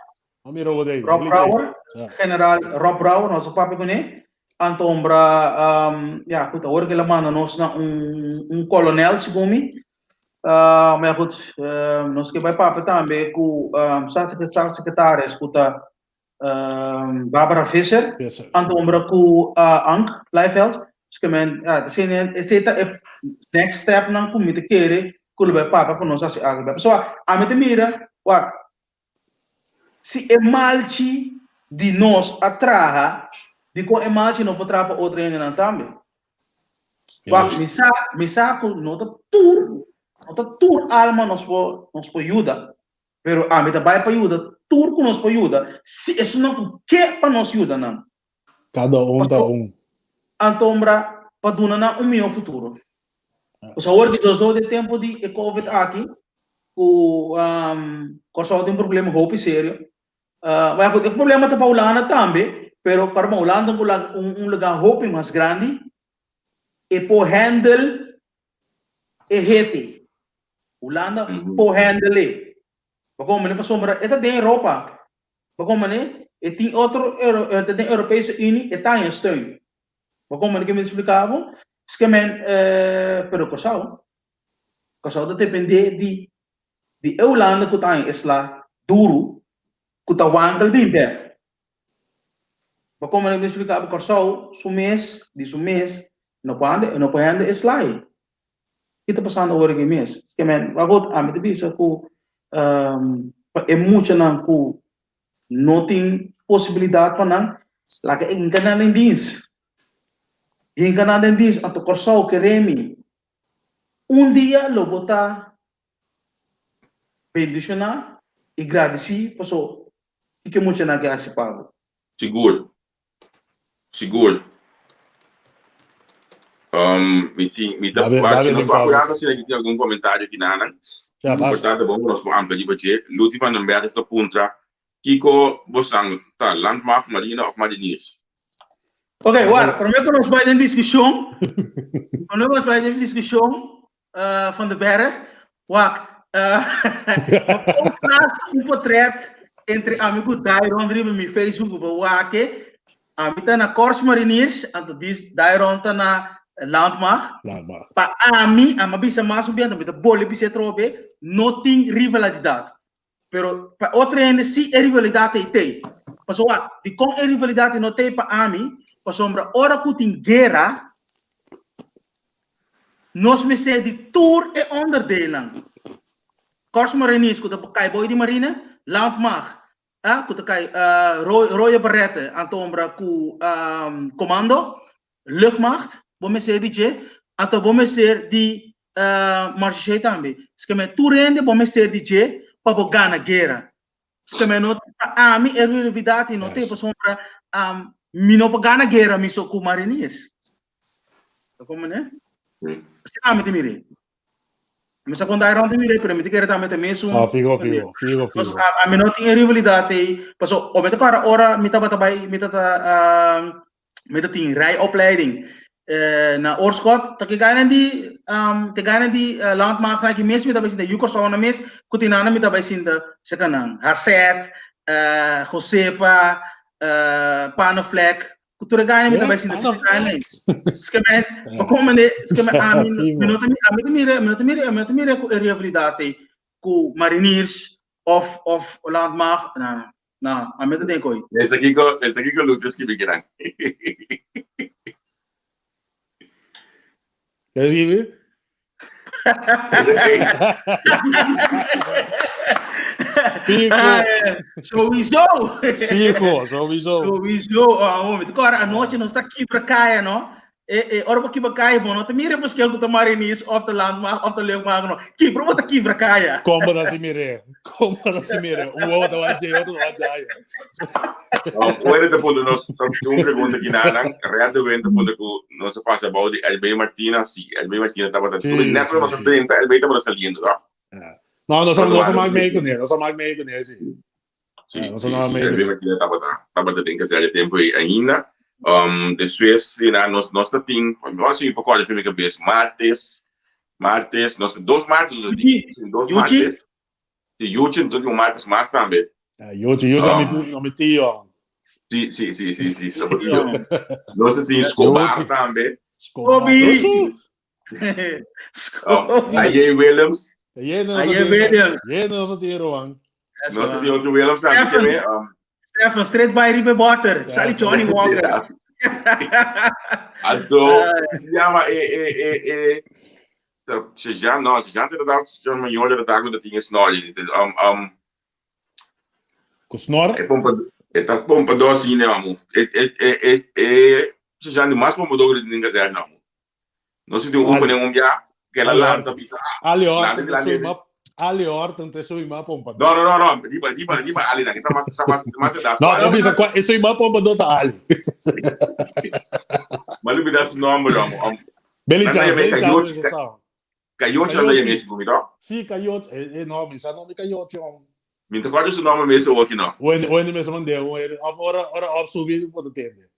A mira bo dei. Rob Billy Brouwer. Ja. General Rob Brouwer, nos a papia kuné. Anto ombra, um, ja, goed, awor ke la manda nos na un, un kolonel, segun mi. Uh, maar ja, goed, uh, nos ke bai papia tambe ku um, staatssecretaris ku ta um, Barbara Visser. Visser. Anto ombra ku uh, Ank Blijveld. Dus ke men, ja, esei, esei ta e next step nan ku mi ta kere ku lo bai papia ku nos hasi algo. Pasobra ami ta mira, wak, Si e malchi di nos a traha, dikon e malchi no por traha pa otro hendenan tambe? Wak, mi sa, mi sa ku no ta tur, no ta tur alma nos por, nos por yuda, pero ami ta bai pa yuda tur ku nos por yuda, si esunnan ku ke pa nos yuda nan. Kada un ta un. Antombra pa duna nan un mihó futuro. Pues awor di sowieso den tempo di e covid aki ku Kòrsou tin un problema hopi serio. Bueno e problema ta pa Hulanda tambe, pero kòrda Hulanda ta un lugá hopi mas grandi e por handle e hete. Hulanda por handle e. Pasobra pasobra e ta den Europa. Bo komprende? E tin otro Euro, e ta den Europese Unie, e ta haña steun. Bo komprende ke mi ta splika bo? Ske men, pero Kòrsou, Kòrsou ta dependé di di e Hulanda ku ta haña e sla duru, ku ta wankel bin bèk. Bo komprende ke mi ta splika bo? Kòrsou su mes, di su mes, no por hande, no por hende e sla ei. Ki ta pasando awor aki mes? Ke men, wak ami ta bisa ku pa e muchanan ku no tin posibilidat pa nan, laga e hinka nan den dins. Hinka nan den dins, anto Kòrsou kere mi. Un dia lo bo ta bendishoná i gradisí paso kiko e muchanan ke hasi pa bo. Sigur. Sigur. Um, mi tin, mi ta, Dabe, wak, dabe si nos den por pausa. apurá, si aki tin algun komentario ki nanan. Ja, basta. Importante bon ku nos por amplia riba dje. Luti van den Berg ta puntra, Kiko bosan ta, landmacht, marina of mariniers? Ok, wak, promé ku nos bai den diskushon, promé ku nos bai den diskushon, Van den Berg, wak, mi post laatst un portret entre ami ku Dairon riba mi Facebook, bo wak e, ami ta na Korps Mariniers, anto dis Dairon ta na Landmacht. Landmacht. Pa ami, ami a bisa mas un biaha, mi ta bolbe bisa atrobe, no tin rivalidad. Pero pa otro hende si e rivalidat ei t'ei. Pasobra wak, dikon e rivalidat ei no t'ei pa ami? Pasobra ora ku tin guera, nos mester di tur e onderdeelnan. Korps Mariniers ku ta kai bou di Marine, Landmacht ku ta kai Rode Berette antombra ku Komando, Luchtmacht, bo mester di dje, anto bo mester di Marcheshe tambe. Skeme tur hende bo mester di dje pa bo gana guera. Skeme no pa ami e rivalidad no te pasobra mi no por gana guera mi so ku mariniers. Ta komprende? Asina ami ta mira. Mi sa kon dai rond mira, pero mi ta kere tambe ta mesun. Ah, figo, figo, figo, figo. A mi no tin e rivalidad ei, paso o mi ta kòrda ora mi tabata bai, mi tata mi ta tin rijopleiding. Na Oorschot ta ke gana di te gana di landmaagd aki mes mi ta bai sinta yu Kòrsou nan mes ku tin nan mi ta bai sinta seka nan Haset, Josepa, Panaflek ku tur e gana mi ta bai sinta seka nan ei. Skeme pa kon mane skeme ami mi no ta ami ta mira mi no ta mira mi no ta mira ku e rivalidad ei ku Mariniers of of landmaagd nan. No, a mi ta den koi. Mester kiko, mester kiko Lucho skibi kinan. Ke skibi? Fijo. Sowieso. Fijo, sowieso. Sowieso. Oh, mi te anoche nos ta kibra kaya, no? E, e, ora bo kibra kaya, bo no ta mira verschil ku ta Marinis of ta Landmacht of ta Luchtmacht, no. Kibra bo ta kibra kaya. Kombo ta si mire. Kombo ta si mire. Un wowo ta wan dje, otro ta wan djaya. Oere ta punta nos un pregunta ki nanan. Red de Wind ta punta ku nos a pasa bou di LB Martina. Si, LB Martina tabata Sí, net sí, nos a sí. drenta, LB tabata saliendo, no? No, nos a nos a mak mee kuné, nos a mak mee kuné, sí. Sí, Ah, no sí, sonaba sí. medio. El Martina tabata, tabata den kazerne tempo ei ainda. Um, despues, sí, na, nos, nos ta tin, no así pa kòrda mi kabes, martes, martes, nos dos martes, nos tin, Yuchi, sí, dos Yuchi. martes. Sí, Yuchi, nos tin un martes mas tambe. Ah, Yuchi, Yuchi Ah. mi, pu- mi tio. Sí, sí, sí, sí, sí, sí, tio. Nos ta tin Escobar Yuchi. tambe. Escobar. Obi. Osu. Um, Aye Williams. Aye Aye Williams. Aye nos tin Rowan. Nos tin otro Williams tambe. Stefan. Stefan, straight by Ribe Water. Sali Johnny Walker. Anto, llama e e e e Sejan, no, Sejan te da Sejan Mayor te da ku tin snor. Ku snor? E pompa e ta pompador si ne amo. E e e e e Sejan di mas pompador ku tin kazerna amo. Nos tin un oefening un bia, que la lanta bisa. Ali Horton te sui ma Ali Horton te sui ma pompa. No, no, no, no, riba, riba, riba Ali, que está más, está más, más edad. No, no bisa kwa, sui ma pompa do ta Ali. Ma olvidar su nombre, amo. Billy Chan, Billy Chan. Cayochi anda yega esi ku mi, no? Sí, Cayochi. Eh, eh, no, mi sa nombre Cayochi, hom. Mi ta kòrda su nombre mes oki, no? Oen, oen mes mandé, oen, of ora, ora op subi, bo ta tende.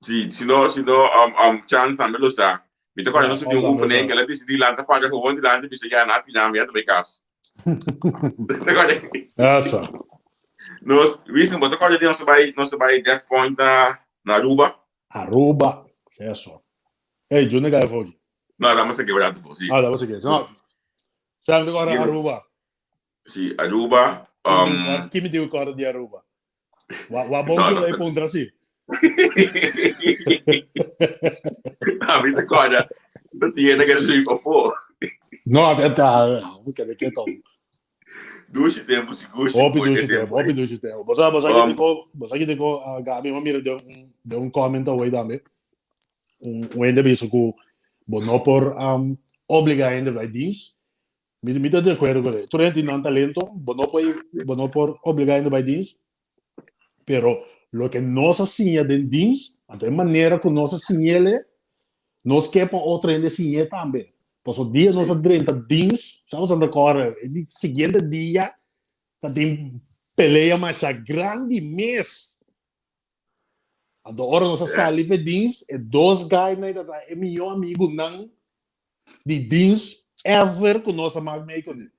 Sí, si no, si no, Chance tambe lo sa. Mi ta kòrda nos tin un oefening, el a disidí lanta paga gewoon dilanti bisa ya na tina mi ya ta bai kas. Ta kòrda? Eso. Nos, Winston, bo ta kòrda di nos a bai, nos a bai Death Point na, na Aruba? Aruba, eso. Hey, Junior gai foki. No, dame se quebrar tu sí. Ah, dame se quebrar. No. Sam de agora Aruba. Sí, Aruba. Um, Kimi diu kora di Aruba. Wa wa bom que lei puntra sí. A mí te kora. No tiene que subir pa fo. No, ta, que que to. Dushi tempo, sigur. Hopi dushi tempo, hopi dushi tempo. Bosa bosa que tiko, bosa que tiko Gabi, ma mira de un de un comment away tambe. Un un hende bisa ku bo no por um, obliga hende bai dienst. Mi mi ta de acuerdo con Tur hende tin nan talento, bo no por bo no por obliga hende bai dienst. Pero loke nos a siña den dienst, anto e manera ku nos a siñ'ele, nos ke pa otro hende siñ'é tambe. Paso dia nos a drenta dienst, sa nos anda kòrè, e di siguiente dia ta tin pelea masha grandi mes. Anto ora nos a sali fe dienst, e dos guynan ta e mihó amigunan di dienst ever ku nos a mak mee kuné.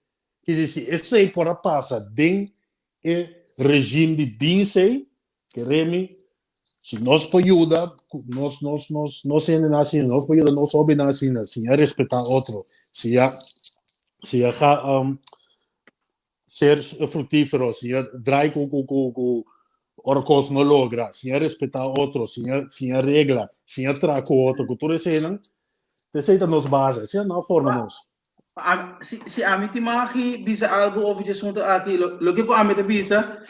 Kisi si esei por a pasa den e regime di dienst ei, keremi si nos por yuda nos nos nos nos hendenan asina, nos por yuda nos hobennan asina, siña respetá otro, siña siña ser fructífero, siña draai cu cu cu cu ora cos no logra, siña respetá otro, siña siña regla, siña traha cu otro, cu tur eseinan, esei ta nos base, esei nan a forma nos. A, si, si ami tin magi bisa algo over dje asunto aki, lo, loke cu ami ta bisa,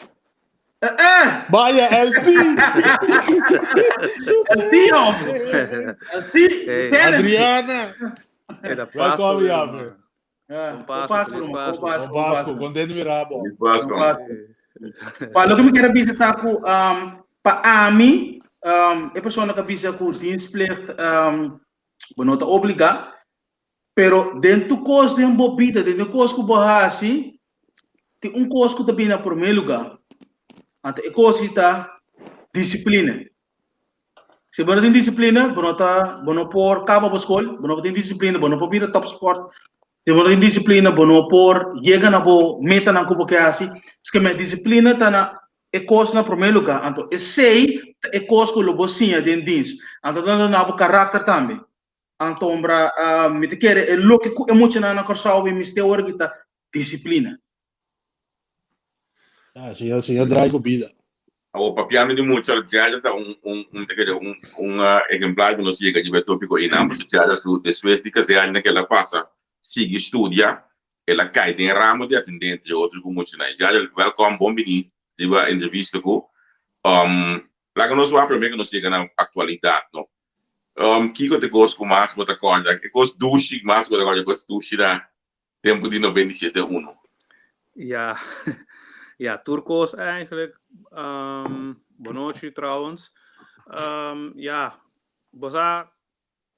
eh, eh! Vaya, LT! LT, hombre! LT, Hey. Adriana! Era Pasco, Welcome, mi Javi. ruman. Ah, Bon bon Pasco, Pasco, feliz ruman, bon Pasco. Pasco, Bon bon Pasco, Pasco. contento mira bo. Feliz Pasco. Bon Pasco. Pa loke mi kier a bisa ta ku um, pa ami um, e persona ka bisa ku dienstplicht um, bo no ta obligá, pero den tu kos den bo bida, den e kos ku bo hasi, tin un kos ku ta bini na promé lugá. Anto e kos ei ta disiplina. Si bo no tin disiplina, bo no ta, bo no por kaba bo skol, bo no tin disiplina, bo no por bira top sport. Si bo no tin disiplina, bo no por yega na bo metanan ku bo ke hasi. Esaki disiplina ta na e kos na promé lugá. Anto esei ta e kos ku lo bo siña den dins. Anto ta duna bo karakter tambe. Anto ombra, mi ta kere e loke ku e muchanan na Kòrsou mi mester ora ki ta disiplina. Ah, siña, siña draai ku bida. Awor papiando di mucha, Jaja ta un, un, un, ta kere un, un ehemplar ku nos yega riba e tópiko einan, pasobra Jaja su despues di kazerne ku el a pasa sigui studia, el a kai den ramo di atendente, e otro ku muchanan. Jaja, wèlkòm, bon bini riba entrevista ku. Laga nos wak promé ku nos yega na aktualidat, no. Kiko ta e kos ku mas bo ta kòrda, e kos dushi mas ku bo ta kòrda, e kos dushi na tempu di 97 uno. Ja, ja, tur kos eigenlijk. Um, bonochi trouwens. Um, ja, bo sa,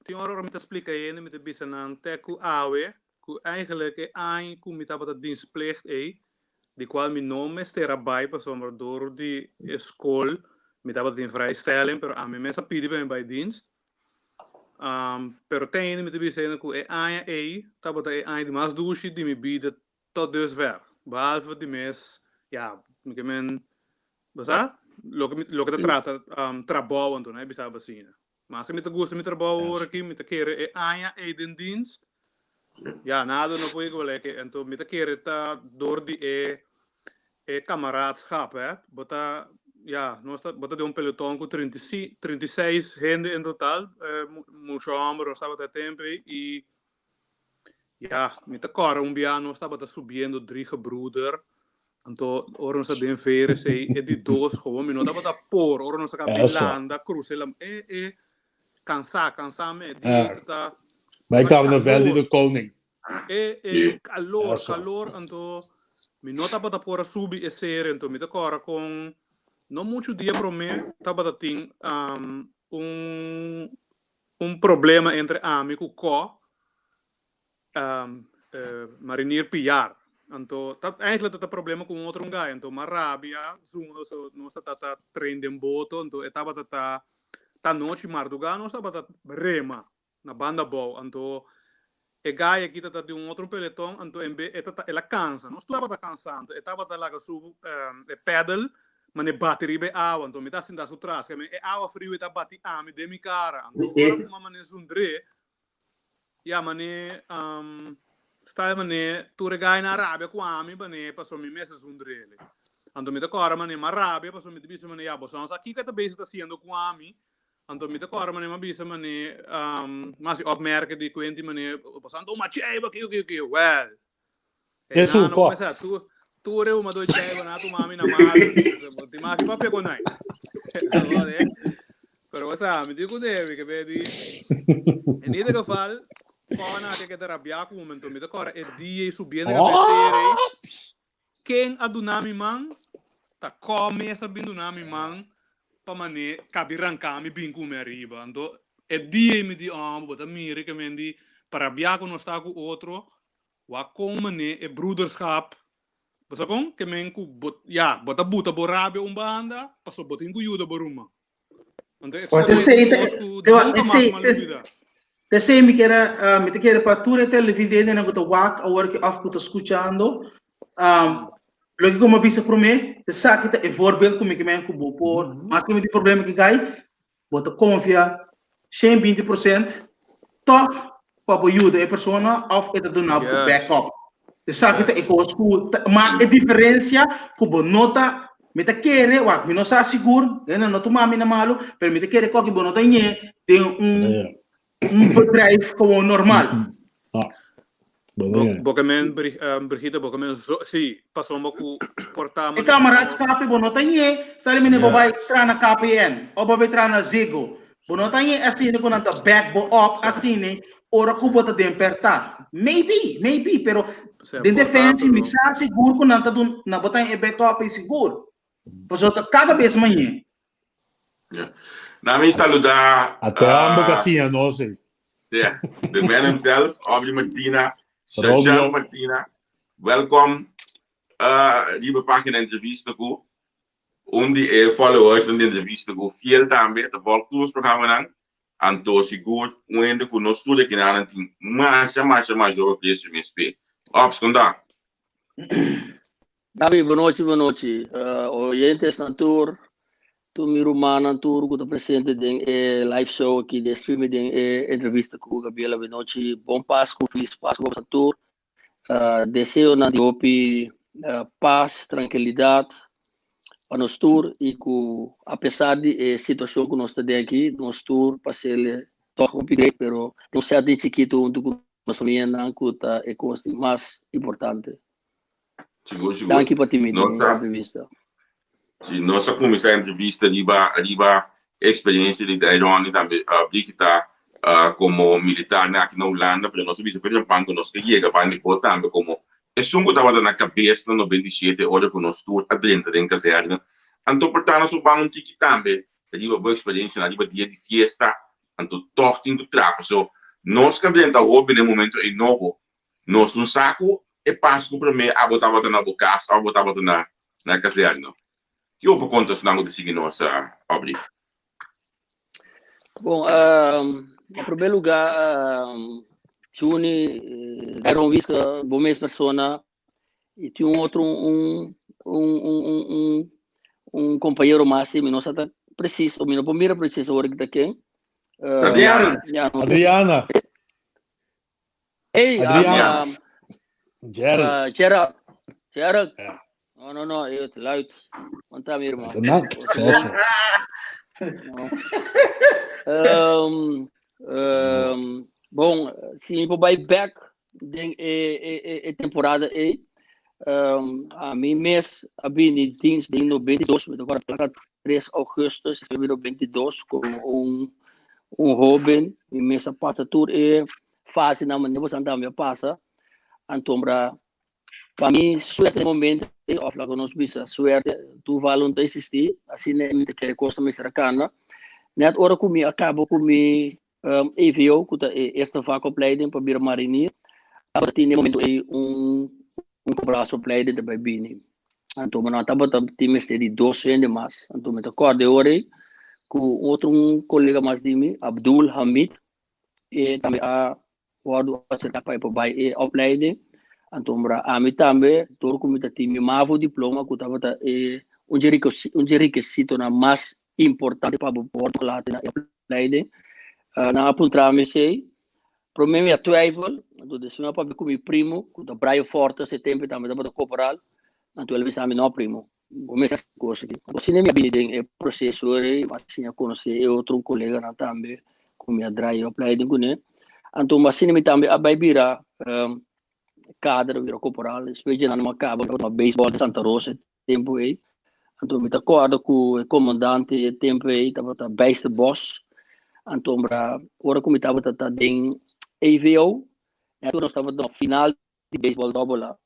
tin ora ora mi ta splika hende, mi ta bisa nan te ku awe, ku eigenlijk e aña ku mi tabata dienstplicht ei, di kual mi no mester a bai pasobra dor di e skol mi tabatin vrijstelling, pero ami mes a pidi pa mi bai dienst. Um, pero te ainda mi ta bisa ainda ku e aña ei tabata e aña di mas dushi di mi bida tot dusver. Behalve di mes, ja, mi ke men, bo sa? Loke mi, loke ta trata um, trabou anto, no? Bisa asina. Maske mi ta gusta mi trabou awor aki, mi ta kere e aña ei den dienst, ja, nada no por igual'é ke. Anto mi ta kere ta dor di e e kameraadschap, hè. Bo ta, ja, nos ta, bo ta den un peloton ku 36 hende en total, mucho hòmber nos tabata e tempu ei, i ja, mi ta kòrda un bia nos tabata subiendo Drie Gebroeder, anto ora nos ta den vere esei, e di dos gewoon mi no tabata por, ora nos a kaba di landa, krusa e, e, e, kansá, kansá me, di ta, Bai kaba na vèlt di de Koning. E e calor, calor, anto mi no tabata por a subi e sere, anto mi ta cora con no mucho dia prome tabata tin um, un, un problema entre ami cu Co, um, eh, Marinier Piar. Anto, ta, eigenlijk ta problema cu un otro guy, anto ma rabia, zoen, so, nos ta ta train den boto, anto e tabata ta, ta nochi marduga nos tabata rema. na banda abou, anto e guy aki ta ta di un otro peleton, anto en be e ta ta el a cansa, nos tur tabata cansa, anto e tabata laga su e pedal mane bati riba e awa, anto mi ta sinta su tras, keme e awa friu e ta bati ami den mi cara, anto ora cu mama ne zundré, ya mane style mane tur e guy nan a rabia cu ami mane pasobra mi mes a zundrele, anto mi ta cora mane mi a rabia pasobra mi ta bisa mane ya boso no sa kico e ta bezig ta haciendo cu ami, Anto mi ta kòrda manera mi a bisa manera mi a hasi opmerking di kuenti manera boso a tuma cheiba kiko kiko kiko wèl E su nan no kòp. kumesa tur tur e humadó cheiba nan a tuma mi na malu bo tin mas ki papia ku nan pero bo sa mi tin ku debe ke be di en ieder geval kòrda nan a keda rabiá ku mi anto mi ta kòrda e dia ei subiendo kabesera ei Ken a duna mi man, ta kò mes a bin duna mi man pa man'é kabi ranká mi bin ku mi ariba. Anto e dia ei mi di, Òmber, bo ta mira ke men di pa rabiá ku nos ta ku otro, wak kon man'é e broederschap, bo sa kon? Ke men ku bo, ya, bo ta buta bo rabia un banda, pasobra bo tin ku yuda bo ruman. Anto e Ot kos esei ei ta ta un kos ku te nunka mas esei mi a lubidá. P'esei mi kier a mi ta kere pa tur e televidentenan ku ta wak awor aki òf ku ta skuchando, loke ku mi a bisa promé, esaki ta e voorbeeld ku mi ke men ku bo por, mas ku mi tin problema ku gai, bo ta konfia 120% tòg pa bo yuda e persona òf e ta duna bo backup. Esaki ta e kos ku ta ma e diferensia ku bo no ta, mi ta kere, wak mi no sa sigur, hende no tuma mi na malu, pero mi ta kere ku bo no ta ñe den un un bedrijf gewoon normal. Bo ke men, Brigitte, bo ke men zo, si, pasobra ku por ta E kameraadschap bo no ta ñe, sali mene bo bai traha na KPN of bo bai traha na Ziggo. Bo no ta ñe asina ku nan ta back bo up asina ora ku bo ta den pèrtá. Maybe, maybe, pero den defensie mi sa sigur ku nan ta dun, nan bo ta ñe e back up ei sigur. Pasobra ta kada bes mañe. Yeah. Na mi saluda. Ate hombre que siña nos ei. Yeah, the man himself, Aubrey Martina, Shashan Martina. Welcome uh, riba página entrevista ku. Un di e followersnan di entrevista ku fiel tambe ta volg tur nos programanan. Anto sigur un hende ku nos tur aki nan tin masha masha masha hopi apresio mes p'e. Ops, kon ta? Gaby, bonochi, bonochi. Oyentesnan tur, tur mi rumannan tur ku ta presente den e live show aki, den streaming den e entrevista ku Gabriela Benochi. Bon Pasku, felis Pasku pa boso tur. Deseonan di hopi pas, trankilidat pa nos tur i ku apesar di e situashon ku nos ta den aki, nos tur pas'el tòg hopi great, pero den un sèt di chikitu huntu ku nos famianan ku ta e kos di mas importante. Sigur, sigur. Danki pa tin mi den e entrevista. Si, nos a kuminsá e entrevista riba riba e eksperensia di Dairon i tambe Brigita komo militarnan aki na Hulanda, pero nos a bisa Pedro Pan ku nos ke yega banda di bo tambe komo esun ku tabata na kabes na 97 ora ku nos tur a drenta den kazèrne. Anto por ta nos por ban un tiki tambe riba bo eksperensianan riba dia di fiesta, anto tòg tin ku traha paso nos ke a drenta hopi na e momento ei nobo. Nos no sa ku e Pasku promé abo tabata na bo kas òf bo tabata na na kazèrna. Kiko bo por konta esnan ku ta sigui nos, Aubrey? Bon, na promé lugá, Juni, Dairon Wiske, bo mes persona, i tin un otro un un un un un un kompañero mas, si mi no sa ta presis, o mi no por mira presis awor ki ta ken. Adriana. Ya, no. Adriana. Hey, Adriana. Gerald. Gerald. Gerald. Ja. No, no, no, het luid. Want daar weer, man. Zo. Bon, si mi por bai back den e, e, e, e temporada ei, a mi mes a bini dienst den 92, mi ta acorda placa 3 augustus 2022 como un hoben, mi mes a pasa tur e fasenan manera boso tambe a pasa. Antombra pa mi suerte den momento ei, of laga nos bisa suerte, toeval no ta existi, asina mi ta kere kos ta mester a kana. Net ora ku mi a kaba ku mi EVO, ku ta e eerste vakopleiding pa bira marinier, tabata tin den momento ei un korporaalsopleiding ta bai bini. Anto mi no tabata tin mester di dos hende mas. Anto mi ta kòrda e ora ei ku un otro un kolega mas di mi, Abdul Hamid, e tambe a wòrdu aserká pa e por bai e opleiding. Anto mira ami tambe dor ku mi ta tin mi mavo diploma ku tabata e un dje un dje rekisitonan mas importante pa bo por wòrdu toelaten na e opleiding. Nan a puntra mi esei. Promé mi a twijfel, anto despues mi a papia ku mi primo ku ta Brian Fortes e tempu tambe tabata korporal, anto el a bisa mi no primo, bo mester hasi kos aki. Anto asina mi a bini den e proseso ei, mi a siña konosé e otro koleganan tambe ku mi a draai e opleiding kuné. Anto asina mi tambe a bai bira kader, bira korporal. Despues dje nan mi a kaba mi a beisbòl den Santa Rosa e tempu ei. Anto mi ta kòrda ku e komandante e tempu ei tabata Bijster Bos. Anto ora ku mi tabata ta den EVO, nos tabata na final di beisbòl dòbel A.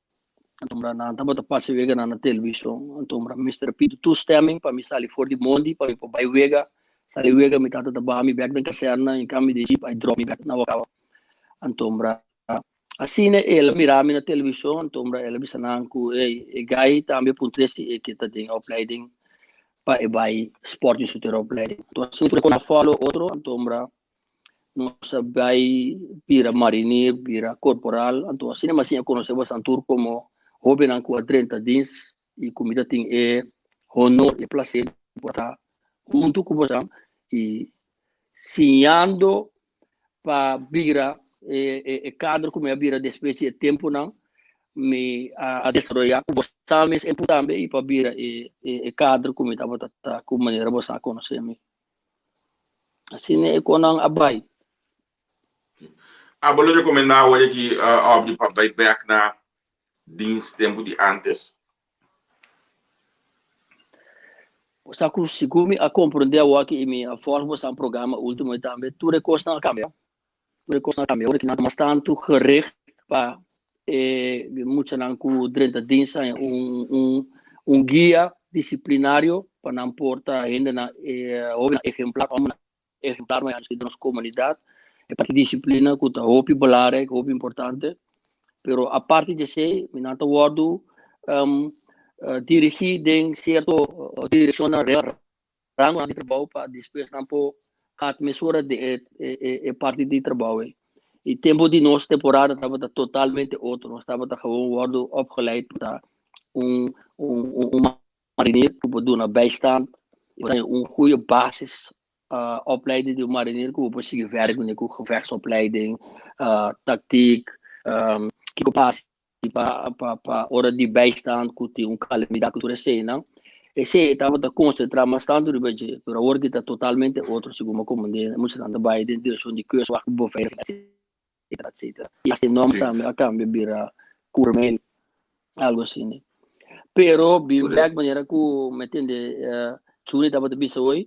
Anto nan tabata pasa e weganan na televishon. Anto mester a pidi toestemming pa mi sali for di mondi pa mi por bai wega. Sali wega mi tata ta baha mi bèk den kazèrna i kambio di jeep a dròp mi bèk na Wakawa. Anto asina el a mira mi na televishon anto el a bisa nan ku ey e gai tambe puntra si e ke ta den opleiding pa e bai sport instructeur opleiding. Anto asina tur e kon a follow otro anto nos a bai bira marinier, bira korporal, anto asina mi a siña konosé boso tur komo hóbennan ku a drenta dins i ku mi ta tin e honor i e plaser di por ta huntu ku boso i siñando pa bira e kadro ku mi a bira despues di e tempunan mi a desaroyá ku boso mes tempu tambe i pa bira e kadro ku mi tabata ta ku manera boso a konosé mi. Asina e konan a bai. Abo lo rekomendá awor aki Aubrey pa bai bèk na dins tempu di ántes? Bo sa ku sigur mi a komprondé awor aki i mi a fòlg boso programa último i tambe tur e kosnan a kambia. Tur e kosnan a kambia. Awor aki nan ta mas tantu gericht pa e muchanan ku drenta dins haña un un guia disiplinario pa nan por ta hendenan hobennan ehemplar, homennan ehemplar mañana den nos komunidat. E parti disiplina ku ta hopi belangrijk, hopi importante. Pero aparte di esei, mi nan ta wòrdu. dirigí den sierto direkshonnan rangonan di trabou pa despues nan por hat mesora den e e parti di trabou ei. E tempu di nos temporada tabata totalmente otro, nos tabata gewoon wòrdu opgeleid pa ta un un un marinier ku por duna bijstand, un goeie basis opleiding di un marinier ku bo por sigui verder kuné ku gevechtsopleiding, taktiek, kiko pa hasi pa pa pa ora di bijstand ku tin un kalamidat ku tur eseinan. Esei tabata konsentrá mas tantu riba dje, pero awor ki ta totalmente otro segun bo komand'é muchanan ta bai den direkshon di kustwacht, beveiliging etcetera etcetera. I hasta e nòmber tambe a kambia bira Kurmel, algo asina. Pero bin bèk manera ku mi a tende Chuni tabata bisa hoy,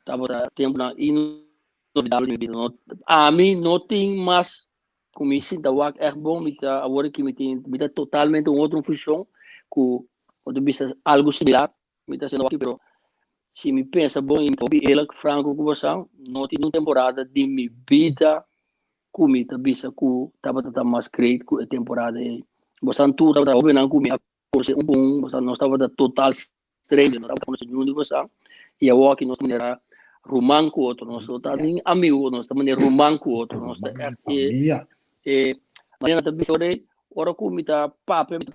tabata tempunan inolvidabel di mi bida. Ami no tin mas ku mi sinta wak ègt bon, mi ta awor aki mi tin mi ta totalmente un otro funshon ku bo ta bisa algu similar mi ta hasiendo aki pero si mi pensa bon i mi ta hopi eerlijk franko ku boso no tin un temporada di mi bida ku mi ta bisa ku tabata ta mas great ku e temporada ei. Boso tur tabata hobennan ku mi a konosé un ku un, boso nos tabata total stranger, no tabata konosé niun di boso i awor aki nos ta manera ruman ku otro, nos no ta ni amigu, nos ta manera ruman ku otro, nos ta ègt e e manera nan ta bisa ora ei, ora ku mi ta papia mi ta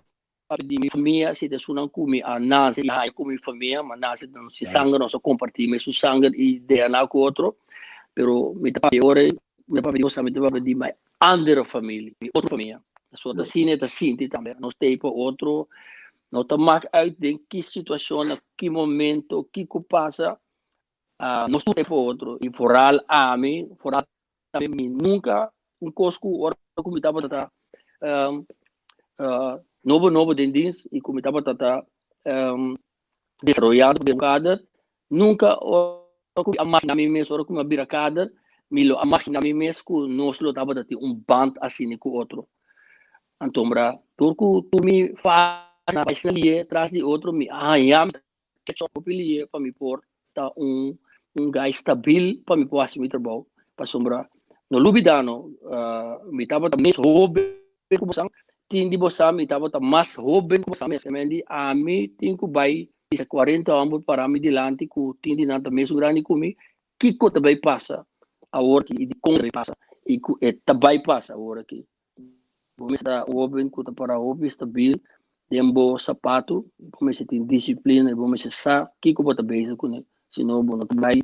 papia di mi famia, si ta esunnan ku mi a nase i haña ku mi famia, mi a nase den si sanger nos a kompartí mesun sanger i DNA ku otro, pero mi ta papia ora ei, mi ta papia di boso, mi ta papia di mi andere familie, mi otro famia. So ta asina e ta sinti tambe, nos ta ei pa otro, no ta mak uit den ki situacion, na ki momento, kiko pasa, nos tur ta ei pa otro. I vooral ami, vooral tambe mi nunca un kos ku ora ku mi tabata ta nobo nobo den dienst i ku mi tabata ta desaroyando den un kader, nunca ora ku mi a magina mi mes, ora ku mi a bira kader, mi lo a magina mi mes ku nos lo tabata tin un band asina ku otro. Antombra tur ku tur mi fase bai sali tras di otro mi a haña mi ketchup hopi lihe pa mi por ta un un guy stabil pa mi por hasi mi trabou. Pasobra no lubida no, mi tabata mes hoben ku bosan, tin di bosan mi tabata mas hoben ku bosan mes. Di ami tin ku bai bisa 40 homber para mi dilanti ku tin di nan ta mesun grandi ku mi, kiko ta bai pasa awor aki i dikon ta bai pasa i ku e ta bai pasa awor aki. Bo mester ta un hoben ku ta para hopi stabil den bo sapatu, bo mester tin disiplina i bo mester sa kiko bo ta bezig kuné, sino bo no ta bai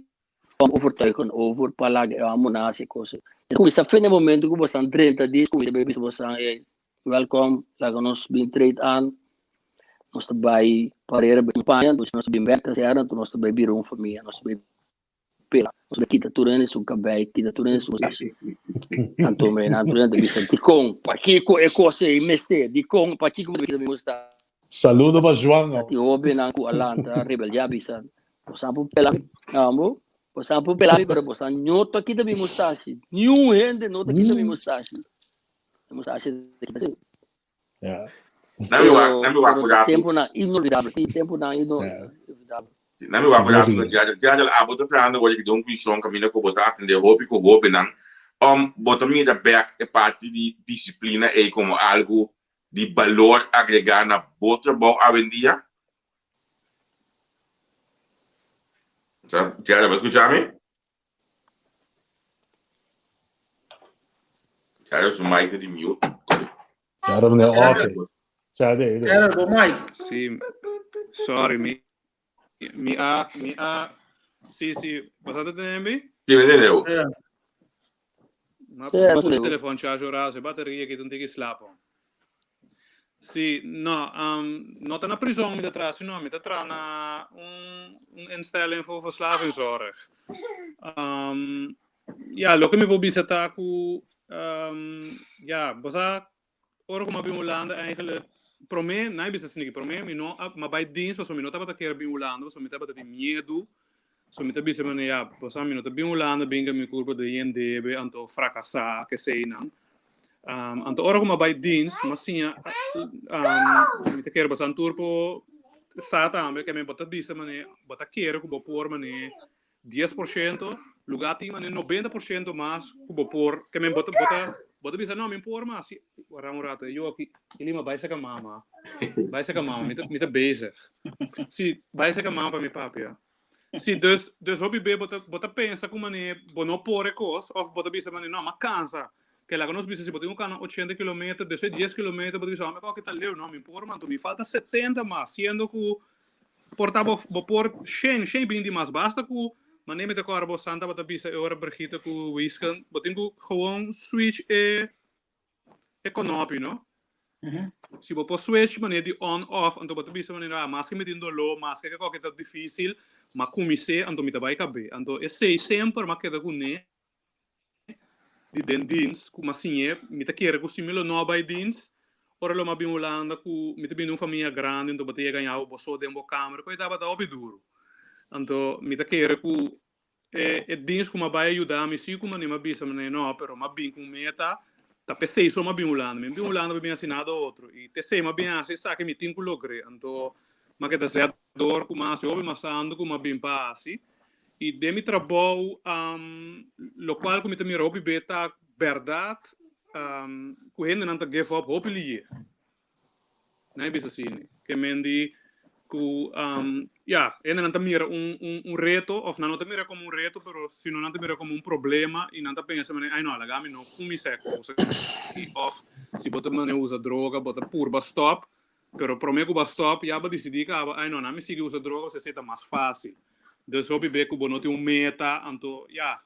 kom overtuigen over pa laga e amo nan hasi e kos ei. E kuminsá fin e momento ku bo stan drenta dis ku mi ta bai bisa bo san ey welkom laga nos bin trade aan, nos ta bai parera bai paña, nos ta bin bek kasera, nos ta bai bira un famia, nos ta bai pela. Nos ta kita tur hende su kabei, kita tur hende su mustache. Anto me nan tur hende ta bisa, dikon, pakiko e kos ei mester? Dikon, pakiko bo ta kita mi mustache? Saludo pa Juan. Ta tin hobennan ku a lanta rebeldiá bisa, bosan por pela mi, amo, bosan por pela mi, pero bosan no ta kita mi mustache. Niun hende no ta kita mi mustache. Mi mustache ta kita si. Ja. Nami wak, nami wak Pero ku datu. temponan inolvidabel, tin temponan inolvidabel. Nami wak ku datu na Jadel. Jadel, abo ta trahando awor di un funshon kaminda ku bo ta atendé hopi ku hóbennan. Bo ta mira bèk e parti di disiplina ei komo algu di balor agregá na bo trabou awendia? Jadel, bo a skucha mi? Jadel su mic ta di mute. Jadel meneer off. Jadel, Jadel, bo mic. Sí, sorry, mi, mi a, mi a, sí, sí, boso ta tende mi? Sí, mi tende bo. Ja. Ma Sí, pone e telefon charge ora, e bateria aki ta un tiki slapo. Sí, no, um, no ta na prison mi ta traha, sino mi ta traha na un, un instelling voor verslavingszorg. Um, ja, loke mi por bisa ta ku, um, ja, bo sa, ora ku mi a bin Hulanda eigenlijk, promé, nan a bisa asina aki, promé mi no a, mi a bai dienst pasobra mi no tabata kier bin Hulanda, pasobra mi tabata tin miedu, so mi ta bisa manera, ja, bo sa mi no ta bin Hulanda bin ku mi kurpa den yen debe, anto frakasá, keseinan. Um, anto ora ku mi a bai dienst, mi a siña, um, mi ta kere boso tur por sa tambe, ke mi bo ta bisa manera, bo ta kere ku bo por manera 10%, lugá tin manera 90% mas ku bo por, ke men bo ta, bo ta. Bo ta bisa, no, mi por mas. Si, wara un rato, e yu aki, Elima, bai saka mama. Bai saka mama, mi ta, mi ta bezig. Si, bai saka mama pa mi papia. Si, dus, dus hopi be bo ta, bo ta pensa ku mane bo no por e kos, of bo ta bisa mane, no, m'a kansa. Ke laga nos bisa, si bo tin ku kana ochenta kilometer, despues dies kilometer bo ta bisa, oh, mi kòke ta leu, no, mi por man, mi falta setenta mas, siendo ku por ta bo, bo por shen, shen i binti mas, basta ku mane mi ta kòrda bo san tabata bisa e ora Brigitte ku Wiesken, bo tin ku gewoon switch e e konopi, no? Si bo por switch manera di on off, anto bo ta bisa manera, ah, maske mi tin doló, maske ke kòke ta difísil, m'a kumins'é, anto mi ta bai kab'é. Anto esei semper m'a keda kuné di den dienst ku m'a siñ'é. Mi ta kere ku si mi lo no a bai dienst, ora lo m'a bin Hulanda ku mi ta bini un famia grandi, anto bo ta yega ña bo so den bo kamer, ku e tabata hopi duru. Anto mi ta kere ku E e dienst ku m'a bai a yuda mi si ku manera m'a bisa manera no, pero m'a bin ku un meta, ta p'esei so m'a bin Hulanda. Mi no bin Hulanda pa bin hasi nada otro. I t'esei m'a bin hasi esaki mi tin ku logr'é. Anto m'a keda zet dor ku m'a hasi hopi mas tantu ku m'a bin pa hasi. I den mi trabou, lokual ku mi ta mira hopi be ta bèrdat ku hendenan ta give up hopi liye. Nan e bisa asina. Ke men di ku ya, hendenan ta mira un un un reto òf nan no ta mira komo un reto pero sino nan ta mira komo un problema i nan ta pensa manera ai no laga mi no kuminsá e kos aki òf si bo ta manera usa droga bo ta purba stòp pero promé ku bo a stòp ya bo a disidí kaba ai no nan mi sigui usa droga pasobra esei ta mas fásil. Dus hopi be ku bo no tin un meta anto ya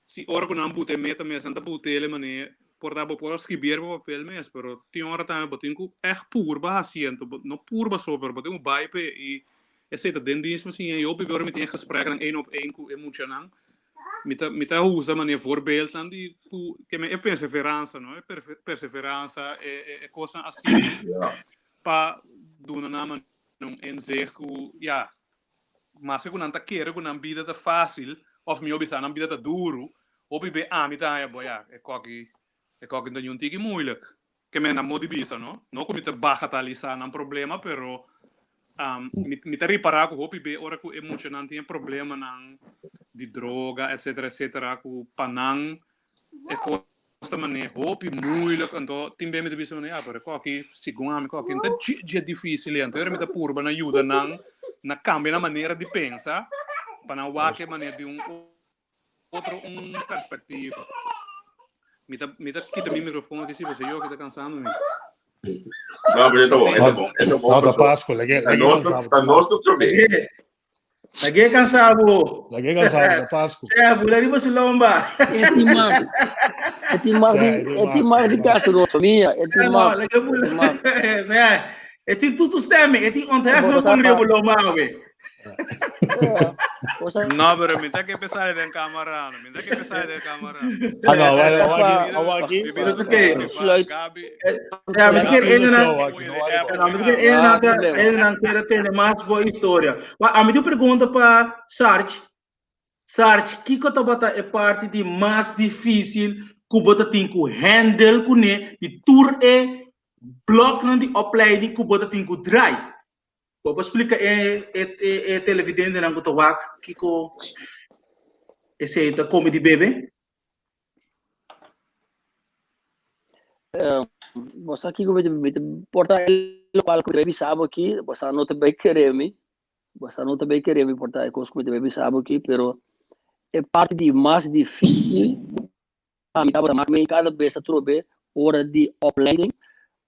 Si ora ku nan buta e meta mes, nan ta but'el e manera, por ta bo por a skribier pa papel mes, pero tin ora tambe bo tin ku ègt purba hasié, anto bo no purba so, pero bo tin ku bai p'e i esei ta den dienst mi siña. Hopi ora mi tin e gespreknan één op één ku e muchanan, mi ta mi ta usa manera voorbeeldnan di ku ke men e perseveransa no, e perseveransa, e e e kosnan asina pa duna nan manera un inzicht ku ya Maske ku nan ta kere ku nan bida ta fásil, òf mihó bisá nan bida ta duru, hopi be ami ta haña, bo ya, e kòki, e kòki ta ñun tiki moeilijk. Ke men nan modi bisa, no? No ku mi ta bagatalisá nan problema, pero mi, mi ta ripará ku hopi be ora ku e muchanan tin e problemanan di droga, etcetera, etcetera, ku pa nan e kos ta manera hopi moeilijk, anto tin be mi ta bisa manera, ya, pero e koki, segun ami koki no ta dje dje dificil ei, anto ora mi ta purba na yuda nan na cambia nan manera di pensa pa nan wak e manera di un otro un perspectiva. Mi ta mi ta kita mi microfoon aki si pasobra yo aki ta cansando mi. No, pero e ta bon, e ta bon, e ta bon. No, ta Pascu, lege, Ta lege nos, cansado. ta nos ta strobe. Lag'é kansa bo. Lag'é kansa bo, ta Pasku. Sea, bula riba su lomba. E tin mag. E tin mag di, e tin mag di gasta nos famia. E tin mag. Lag'é bula. Sea, e tin tutu stemming. E tin ontheffing pon riba lomba awe. No, pero mi ta ke pesar den camera, no. Mi ta ke pesar den camera. Ah, no, awaki, awaki. Sluit. Gabi. Sea, mi kier Gabi ene show aki, no worry about mi kier ene nan ta, ene nan kier tende mas bo historia. Ma ami tin un pregunta pa Sarge. Sarge, kiko tabata e parti di mas difícil ku bo ta tin ku handle kuné di tur e bloknan di opleiding ku bo ta tin ku draai? Bo por splika e e e televidentenan ku ta wak kiko esei ta kome di bebe? Bo sa kiko mi ta por ta lokual ku mi ta bai bisa bo aki, bo sa no ta bai kere mi, bo sa no ta bai kere mi por ta e kos ku mi ta bai bisa bo aki, pero e parti di mas difisil pa mi tabata mak mi kada bes atrobe ora di opleiding,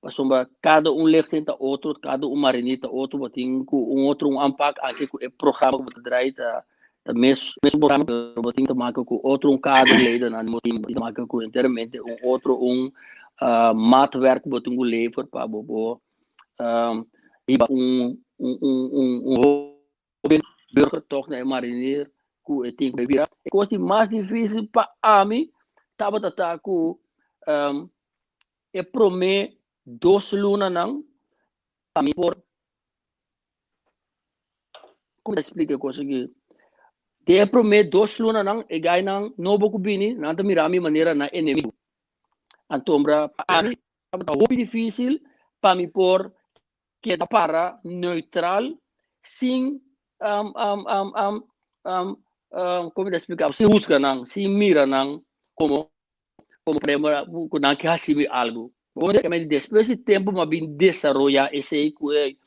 pasobra kada un lichting ta otro, kada un marinir ta otro, bo tin ku un otro un aanpak anke ku e programa ku bo ta drai ta Ta mes mes programa pero bo tin te maken ku otro un kaderleden bo tin te maken ku enteramente un otro un uh, maatwerk bo tin ku lever pa bo bo um, hiba un un un un un hoben burger toch na e marinier ku e tin ku bira. E kos di mas difícil pa ami tabata ta ku um, e promé dos lunanan pa mi por Kon ta splika e kos aki? Den e promé dos lunanan, e gainan nobo ku bini, nan ta mira mi manera nan enemigu. Antombra, pa ami tabata hopi difísil pa mi por keda para neutral sin um, um, um, um, um, um, kon mi ta splika? Sin husga nan, sin mira nan komo. Komo problema ku nan ke hasi mi algu. Despues di tempu mi a bin desaroyá esei ku e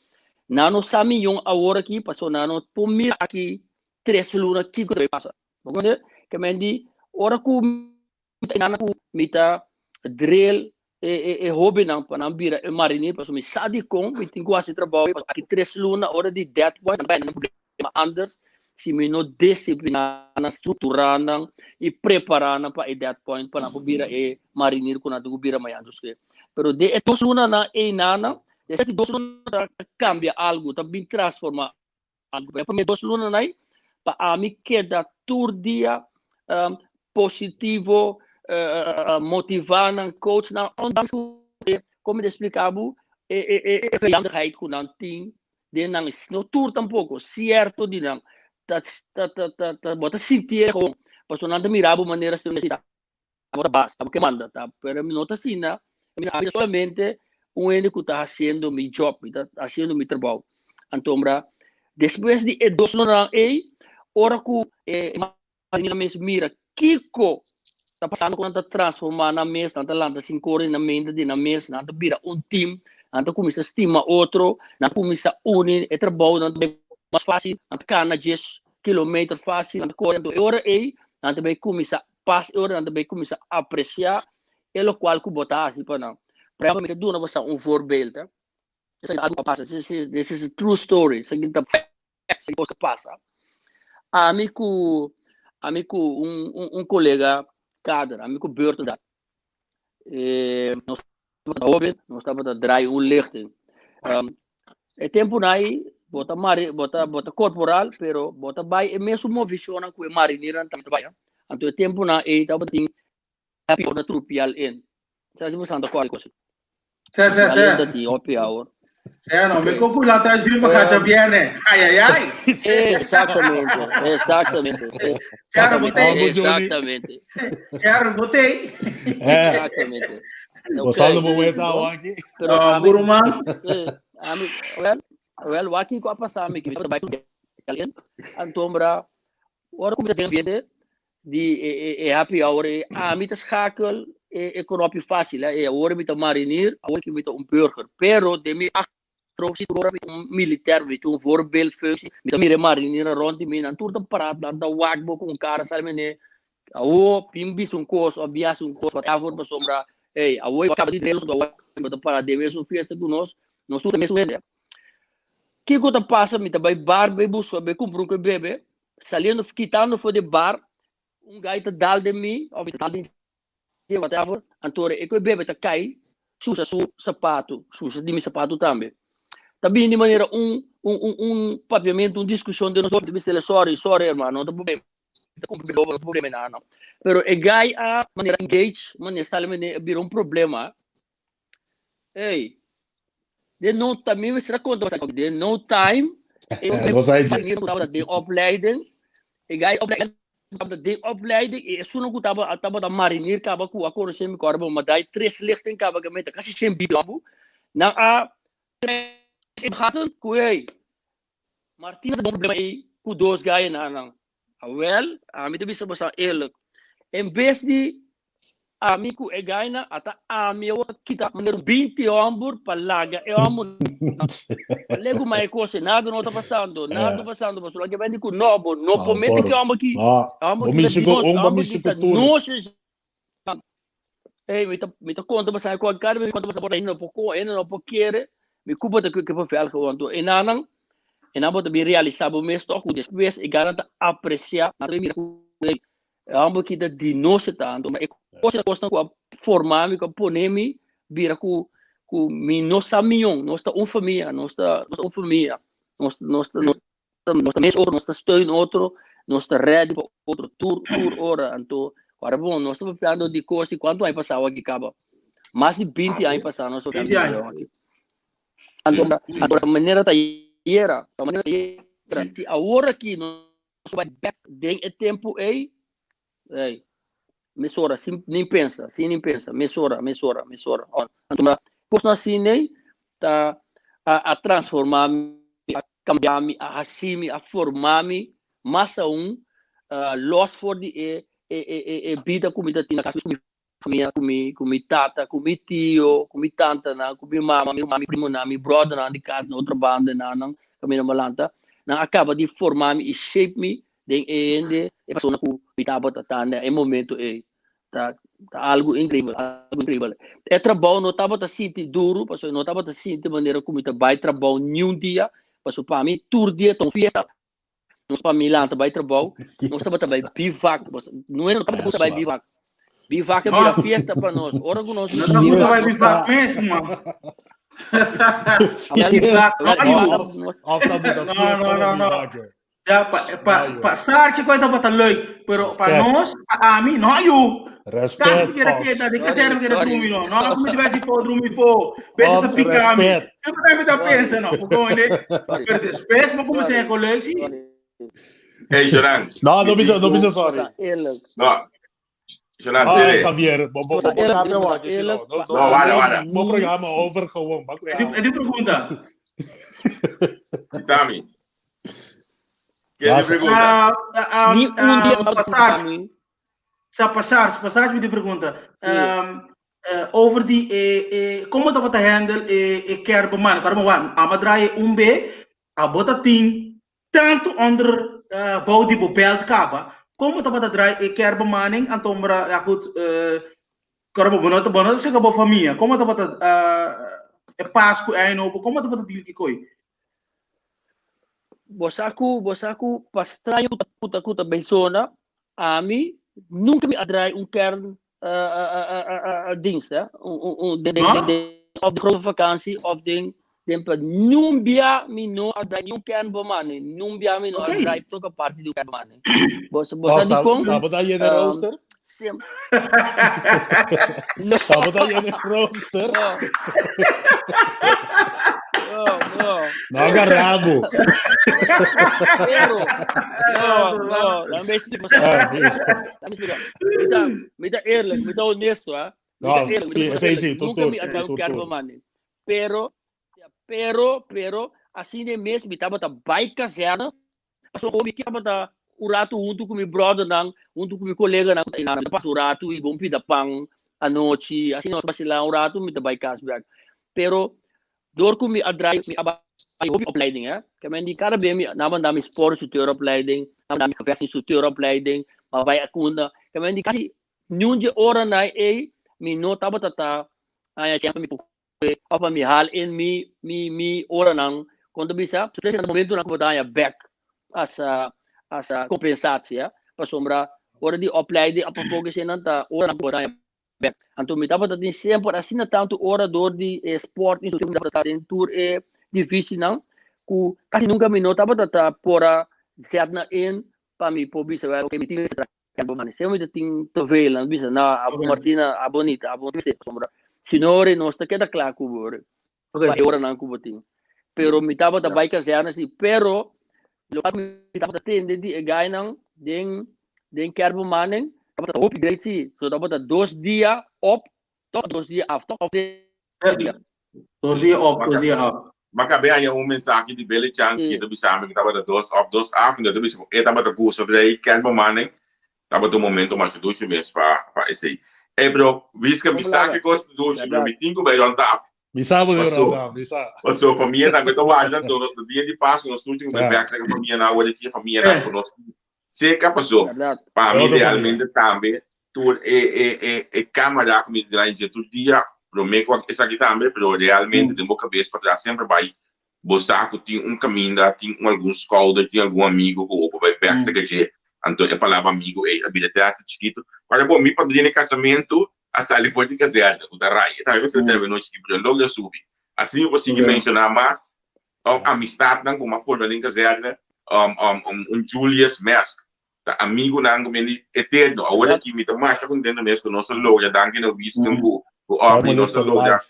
nan no sa miyon awor aki pasobra nan no por mira aki tres luna kiko ta bai pasa. Bo komprende? Ke men di ora ku mi ta nan ku mi ta drill e e e hobennan pa nan bira e marinir pasobra mi sa dikon mi tin ku hasi trabou pasobra aki tres luna ora di dead point nan bai nan problema anders si mi no disipliná nan, strukturá nan i prepará nan pa e that point pa nan por bira e marinir ku nan tin ku bira mañana. Dus ke, pero den e dos lunanan einanan, den esaki dos luna ta kambia algu, ta bin transformá algu. E promé dos lunanan ei pa ami keda tur dia positivo, motivá nan, coach nan, ondanks ku kon mi ta splika bo e e vijandigheid ku nan tin den nan no tur tampoco cierto di nan ta ta ta ta ta bo ta sinti e gewoon pasobra nan ta mira bo manera si ta bo ta bas ta bo ke manda ta pero mi no ta asina mi ta solamente un hende ku ta haciendo mi job mi ta haciendo mi trabou antombra despues di e dos lunanan ei ora ku e Marina mes mira kiko ta pasando ku nan ta transformá nan mes, nan ta lanta sin kore nan mente di nan mes, nan ta bira un team, nan ta kuminsá stima otro, nan ta kuminsá uni e trabou nan ta bai mas fásil, nan ta kana djes kilometer fásil, nan ta kore. Anto e ora ei nan ta bai kuminsá pas e ora nan ta bai kuminsá apresiá e lokual ku bo ta hasi pa nan. Por ehèmpel mi ta duna bo sa un voorbeeld, esaki ta algu ku a pasa, this is a true story, esaki ta esaki kos ta pasa. Ami ku ami ku un un un kolega kader, ami ku Bertha da. Eh, nos tabata hoben, nos tabata draai un lichting. Um, e tempu nai bo ta mari bo ta bo ta korporal, pero bo ta bai e mesun movisionnan ku e marinirnan tambe ta bai. Anto e tempunan ei tabatin happy hour na Trupial Inn. Sa si bosan ta kòrda kos. Sí, sí, sí. Trupial Inn ta tin happy hour. Sí, no, me koku la ta jim pa kacha viene. Ai, ai, ai. Exactamente, exactamente. Charo, botei. Exactamente. Charo, botei. Exactamente. Gozando okay. momento aqui. Pero oh, ami, Buruman. ami, well, well, wat kiko a pasa mi, ki bai Antombra, ora ku mi ta den ambiente, di e, e, e happy hour e ami ta schakel e, e knoopje fácil hè. E awor mi ta marinier, awor mi ta un burger. Pero den mi achterhoofd zit ora mi un militair, mi ta un voorbeeldfunctie. Mi ta mira e marinier rond di mi, nan tur ta praat, nan ta wak bo ku un kara sali mene. Awor bin bisa un kos of bin hasi un kos whatever pasobra hey, awor kaba di drill, awor bo ta para den mesun fiesta ku nos, nos tur ta mesun hende. Kiko ta pasa? Mi ta bai bar, bai buska, bai kumpra un ke bebe. Saliendo, kitando for di bar, un guy ta dal den mi, of mi ta dal den dje, whatever, anto e ku e bebe ta kai, susha su sapatu, susha di mi sapatu tambe. Ta bini di manera un, un, un, un papiamentu, un diskushon den nos dos, mi ta bisa sorry, sorry hermano, no ta problema, mi ta kumpra bebe, no ta problema nada no. Pero e guy a manera engage, manera sali manera, a bira un problema. Ey, den no time, mi mester a konta bastante, den no time, e un Nos ai dje. manier ku tabata den opleiding, e guy opleiding, tabata den opleiding, e esunnan ku tabata, tabata marinier kaba ku a konosé mi kòrda bo, ma dai tres lichting kaba ke meta, kasi shen bida bu, nan a e gaten ku ey, Martina ta bon problema ey ku dos guy nan. Awel, ami ta bisa boso eerlijk, en bes di ami ku e guynan, ata ami awor ta kita manera un 20 hòmber pa laga e hòmbernan. Pa legu ma e kos ei, nada no ta pasando, nada no pasando, pasobra ke bende ku no, bo no por mete ki hòmber aki. No, E hòmber bo aki ta mishi di ku nos, e un, bo hòmber mishi aki ku ta tur. nos. Ey, mi ta, mi ta konta boso ku kada bes mi konta boso por hende no por ko, hende no por kere, mi kupa ta ke por vèl gewoon. Anto enanan, enan bo ta bin realisá bo mes tòg ku despues e gana ta apresiá, nan ta bin mira ku ey, e hòmber ki ta di nos e ta. Anto e kos ta kosnan ku a forma mi, ku a pone mi bira ku ku mi no sa mion, nos ta un famia, nos ta nos ta un famia, nos nos ta nos nos ta mes otro, nos ta steun otro, nos ta ready pa otro tur tur ora. Anto, ora bon, nos ta papiando di kos di kuantu aña pasá aki kaba. Mas di 20 aña pasá nos ta papiando 20 di aña. aki. Anto, anto la manera ta yera, la manera ta yera. Si awor aki nos bai bek den e tempu ei, ei, mesora, sin nin pensa, sin nin pensa, mesora, mesora, mesora. Anto, kosnan asina ei ta a, a transformá mi, a kambia mi, a hasi mi, a forma mi mas aun, uh, los for di e, e, e, e, e bida ku mi ta tin na kas ku mi. famia, ku mi ku mi tata, ku mi tio, ku mi tantanan, ku mi mama, mi ruman, mi primonan, mi bròdernan di kas na otro banda nan kaminda mi a lanta, nan a kaba di forma mi i shape mi den e hende, e persona ku mi tabata ta na e momento ei. Ta ta algu inkreibel, algu inkreibel. E trabou no tabata sinti duru, pasobra no tabata sinti manera ku mi ta bai trabou niun dia, pasobra pa mi tur dia ta un fiesta. Nos pa mi lanta bai trabou, nos tabata bai bivak. No era tabata gusta bai bivak. Bivak a bira fiesta pa nos. Ora ku nos No tabata bai bivak mes, man. Bivak, no. No, no, no, no. Ja, pa, pa, pa Saartje kon tabata leuk, pero pa nos, pa ami, no ayu. Respect. Kere keda, di kazerne kere drumi no. No, aku mi besi po drumi po. Besi ta pika mi. Eu também ta pensa no, porque pero después mo comecei a leuk si. Hey, Joran. No, no bisa, no bisa sorry. No. Joran, Ah, tere. Javier, bo bo bo bo bo si no. No, No, wala, wala. Bo programa over gewoon. Bak E di pregunta. Sami. Ken di Basta. pregunta? Ah, ah, Ni un dia ah, tabata Passage. sinti Sa passage, passage mi di pregunta. Sí. Um, eh, over di e e como tabata handle e e kerbeman. Karma wan, ama draai un B, a bota tin tanto onder uh, bouw di bo belt kaba. Como tabata draai e kerbemanning anto mra ja goed uh, karma bo no bo no sega bo famia. Como tabata uh, e Pascu einopo, como tabata deal ki koi? Bo sa ku, bo sa ku pa straño ku ta ku ta ku ta bay sona, ami nunca mi a draai un kern uh, uh, uh, uh, uh, dienst, hè. Un, un, un, den, den, den, of de grote vakantie, of den, den pa nun bia mi no a draai niun kernbemanning. Nun bia mi no a draai toka parti di un kernbemanning. Bo sa, bo sa di kon? Tabata yene rooster? Sem. No. Tabata yene rooster? No. No, no. No agarrabo. Pero, no, no, laat me explicar. Laat me explicar. Mi ta, mi ta eerlijk, mi ta honesto, hè. Mi ta No, eerlijk, mi ta sí, eerlijk. sí, tur, Nunca tur, mi a dal tur, tur. kerbemanning. Pero, ja, pero, pero, asina e mes mi tabata bai kazerne Pasobra mi tabata un ratu huntu ku mi bròdernan, huntu ku mi koleganan ku ta einan. Mi ta pasa un ratu i bon pida pan anochi, asina nos basilá un ratu mi ta bai kas bèk. Pero dor ku mi a drai mi a bai hopi opleiding hè. Ke men di kada be mi nan a manda mi sportinstructeuropleiding, nan a manda mi gevechtsinstructeuropleiding, mi a bai akunda. Ke men di kasi niun dje oranan ei mi no tabata ta haña chèns pa mi por of pa mi haal in mi mi mi oranan kon ta bisa especialmente na momentonan ku bo ta haña bek as a as a compensatie hè pasobra ora di opleiding a poco eseinan ta oranan ku bo ta haña bek anto mi tabata tin semper asina tantu ora dor di e sport mi tabata den tur e divisienan ku kasi nunka mi no tabata ta por a zet nan in pa mi por bisa wèl oke mi tin mester Abo mane se mi ta tin te veel nan bisa na abo Martina abo nita abo se pasobra si no ore nos ta keda kla ku bo ore Okay. pa e oranan ku bo tin pero mi tabata bai kazerne si pero loke mi tabata tende di e gainan den den kerkbemanning tabata hopi great si so tabata dos dia op toch dos dia af toch of tres dia. Dos dia op, dos dia af. Ma kab'é haña un mensahe di Billy Chance ki ta bisa mi ku tabata dos op dos af, mi ta bisa ku e tabata gusta trae kerkbemanning, tabata un momento masha dushi mes pa pa esei. Ey pero Wiska mi sa ki kos ta dushi pero mi tin ku bai rònt af. Mi sa bo den rònt af, mi sa. Paso famia tambe ta wak anto no dia di Pasku nos tur tin ku bai bèk serka famianan awor aki e famianan ku nos Seca paso pa mi realmente tambe tur e e e e camera cu mi ta draai dje tur dia prome cu esaki tambe pero realmente den bo cabes patras semper bay bo sa cu tin un caminda tin un algun schouder tin algun amigo cu bo por bay bek seca dje anto e palabra amigo ey a bira te hasta chikito cual bo mi padrino di casamento a sali for di kazerne cu ta ray e tambe mester ta nochi ki pero logra subi asina mi por sigui menciona mas um amistadnan ku m'a forma den kazerne, um um um un Julius Mesk, ta amigunan ku mi di eterno. Awor aki mi ta masha kontento mes ku nos a logra, danki na Winston ku ku Aubrey, nos a logra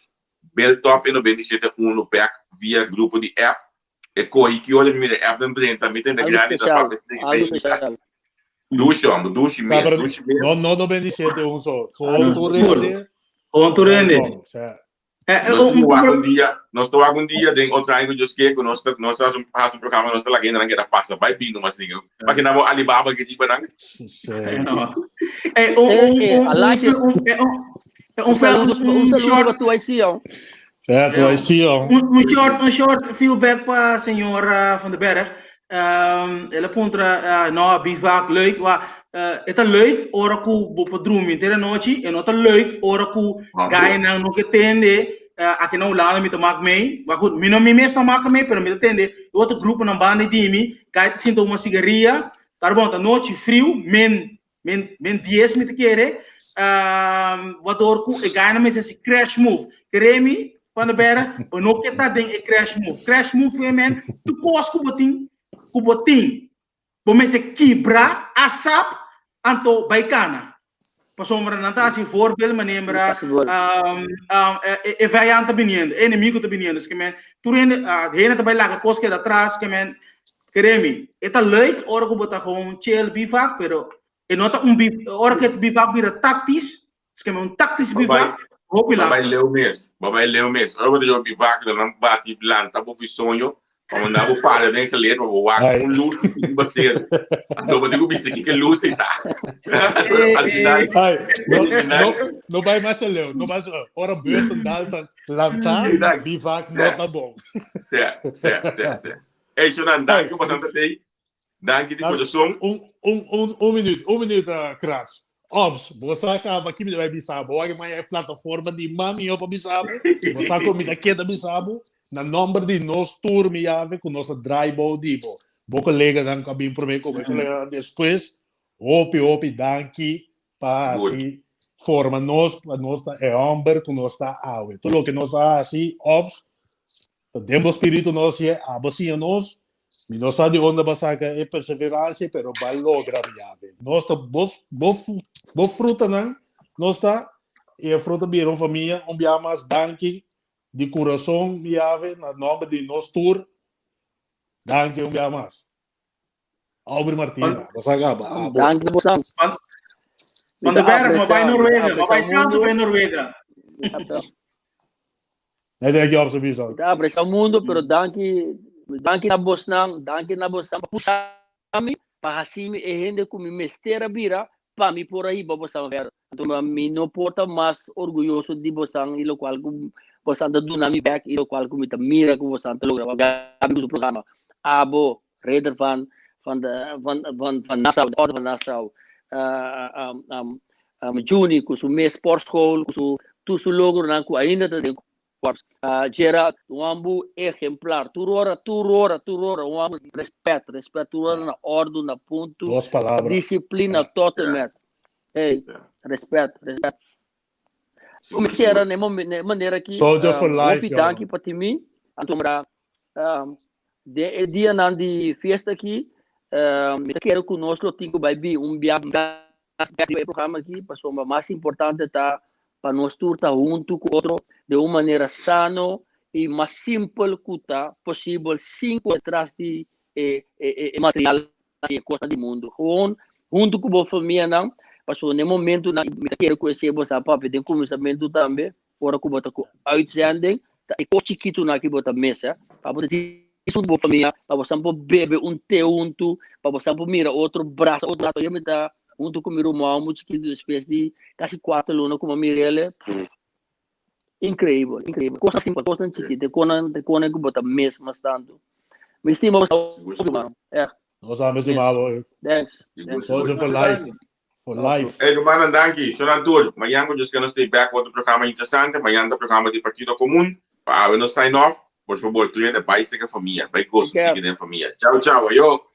build up e 97 uno bek via grupo di app. E kohi ki ora mi mira e appnan drenta, mi ta hende Algo grandi ta special, papia asina algo ki special. Dushi homber, dushi Ja, mes, pero dushi mes. no, no 97 un so. Gewoon Ah, tur rende. Gewoon tur rende. Welkom, sa. Nos tin wak un dia, nos ta wak un dia den otro aña ku Dios ke ku nos ta nos ta hasi un programa nos ta laga hendenan keda pasa bai bini mas ningu. Makina bo Alibaba ke di nan. Eh, un, un, un, un, un, un, un, un short tu aí, Ja, tu aí, Un, un short, un short feedback pa señor Van der Berg. El a puntra, no, bivak, leuk, wa, e ta leuk ora ku bo por drumi henter anochi, e no ta leuk ora ku gainan no ke tende, aki na Hulanda mi ta mak mee, maar goed, mi no mi mes no maka mee, pero mi ta tende e otro gruponan banda di mi, gai ta sinta huma sigaria, ta bon, ta nochi friu, min, min, min dies mi ta kere, wador ku e gainan mester hasi crash move, kere mi, Van der Berg, bo no ke ta den e crash move. Crash move e men, tur kos ku bo tin, ku bo tin, bo mester kibra asap anto bai kana. Pasobra nan ta hasi voorbeeld manera um, um, e, e vijand ta biniendo, e enemigo ta biniendo. Ke men, tur hende, uh, hende ta bai laga kos keda atras, ke men, kere mi, e ta leuk ora ku bo ta gewoon chill bivak, pero e no ta un bivak, ora ku e bivak bira tactisch, Ske un tactisch bivak, hopi lasta. Babay leu mes, babay leu mes. Ora bo ta yo bivak, dan nan bati lanta bo fi soño, pa manda bo para den geleer, pa bo wak un luz di baseru. Anto bo tin ku bisa kiko luz ei ta. Al final, Ay, no, no, no bai mas leu, no mas ora Beurtendal ta lanta, bivak no ta bon. Se, se, se, se. Ey, Shonan, danki ku bastante tei. Danki di corazon. Un, un, un, un minuut, un minuut, uh, Kras. Ops, bo sa kaba ki mi ta bai bisa bo. Wak maya e plataforma di mami yo pa bisa bo. Bo sa ku mi ta keda bisa bo. Na nomber di nos tur mi yave ku nos a draai bou di bo. Bo koleganan ku a bin promé ku bo koleganan despues. Hopi, hopi danki pa hasi forma nos pa nos ta e homber ku nos ta awe. Tur loke nos a hasi, ops, Ta den bo spiritu nos ye abo siña nos, mi no sa di unda bo a saca e perseverancia pero bo a logra mi yabe. Nos ta bo bo bo frutanan nos ta y e fruta bira un famia un bia mas danki di curason mi yabe na nomber di nos tur danki un bia mas. Aubrey Martina bo sa caba abo. Danki na bosan. Van der Berg, ma bai Noruega, ma bai tanto bai Noruega. Nee, denk je op zijn bisa. Ta apresa mundo, pero danki, danki na bosnan, danki na bosnan pa pusha mi, pa hasi mi e hende ku mi mester a bira, pa mi por a hiba bosnan ver. Anto mi no por ta mas orguyoso di bosnan i lokual ku bosnan ta duna mi bek i lokual ku mi ta mira ku bosnan ta logra. Gabi ku su programa, abo, Ridder van, van, de, van, van, van Nassau, de Orde van Nassau, uh, um, um, um, Juni ku su mes sportschool, ku su, tur su logronan ku ainda ta den korps. Uh, Gerard, un ambu ejemplar, tur ora, tur ora, tur ora, un ambu respet, respet, tur ora na ordu, na punto, Dos palabra. disciplina tot en met. Hey, respet, respet. Sigur, Sigur. Ne, ne manera ki, Soldier for life, hopi danki pa ti mi, anto mra, um, Den e dianan di fiesta aki, mi ta kere ku nos lo tin ku bai bin un bia mas bek riba e programa aki, pasobra mas importante ta pa nos tur ta huntu ku otro den un manera sano i mas simpel ku ta posibel sin kore tras di e e material i e kosnan di mundu. Gewoon huntu ku bo famianan, pasobra na e momentunan mi ta kere ku esei bo sa papia den kuminsamentu tambe. Ora ku bo ta ku uitzending, ta e kos chikitunan aki bo ta mesa, pa bo ta djis huntu bo famia, pa bo san por bebe un te huntu, pa bo san por mira otro, brasa otro rato. Yo mi ta huntu ku mi ruman mu chikitu despues di kasi kuater luna ku mi a mir'el, inkreibel, inkreibel. Kosnan simpel, kosnan chikitu, e konan, e konan ku bo ta mis mas tantu. Mi stima bo Sigur, mano, ègt. Nos a stima bo. Thanks. Soldier for life. For life. Hey, rumannan, danki. Shonan tur. Mañan ku Dios ke nos stay back ku otro programa interesante. Mañan ta programa di Partido Komun. Pa awe nos sign off. Por fabor, tur hende bai seka famia. Bai gosa tiki den famia. Chao, chao. Ayo.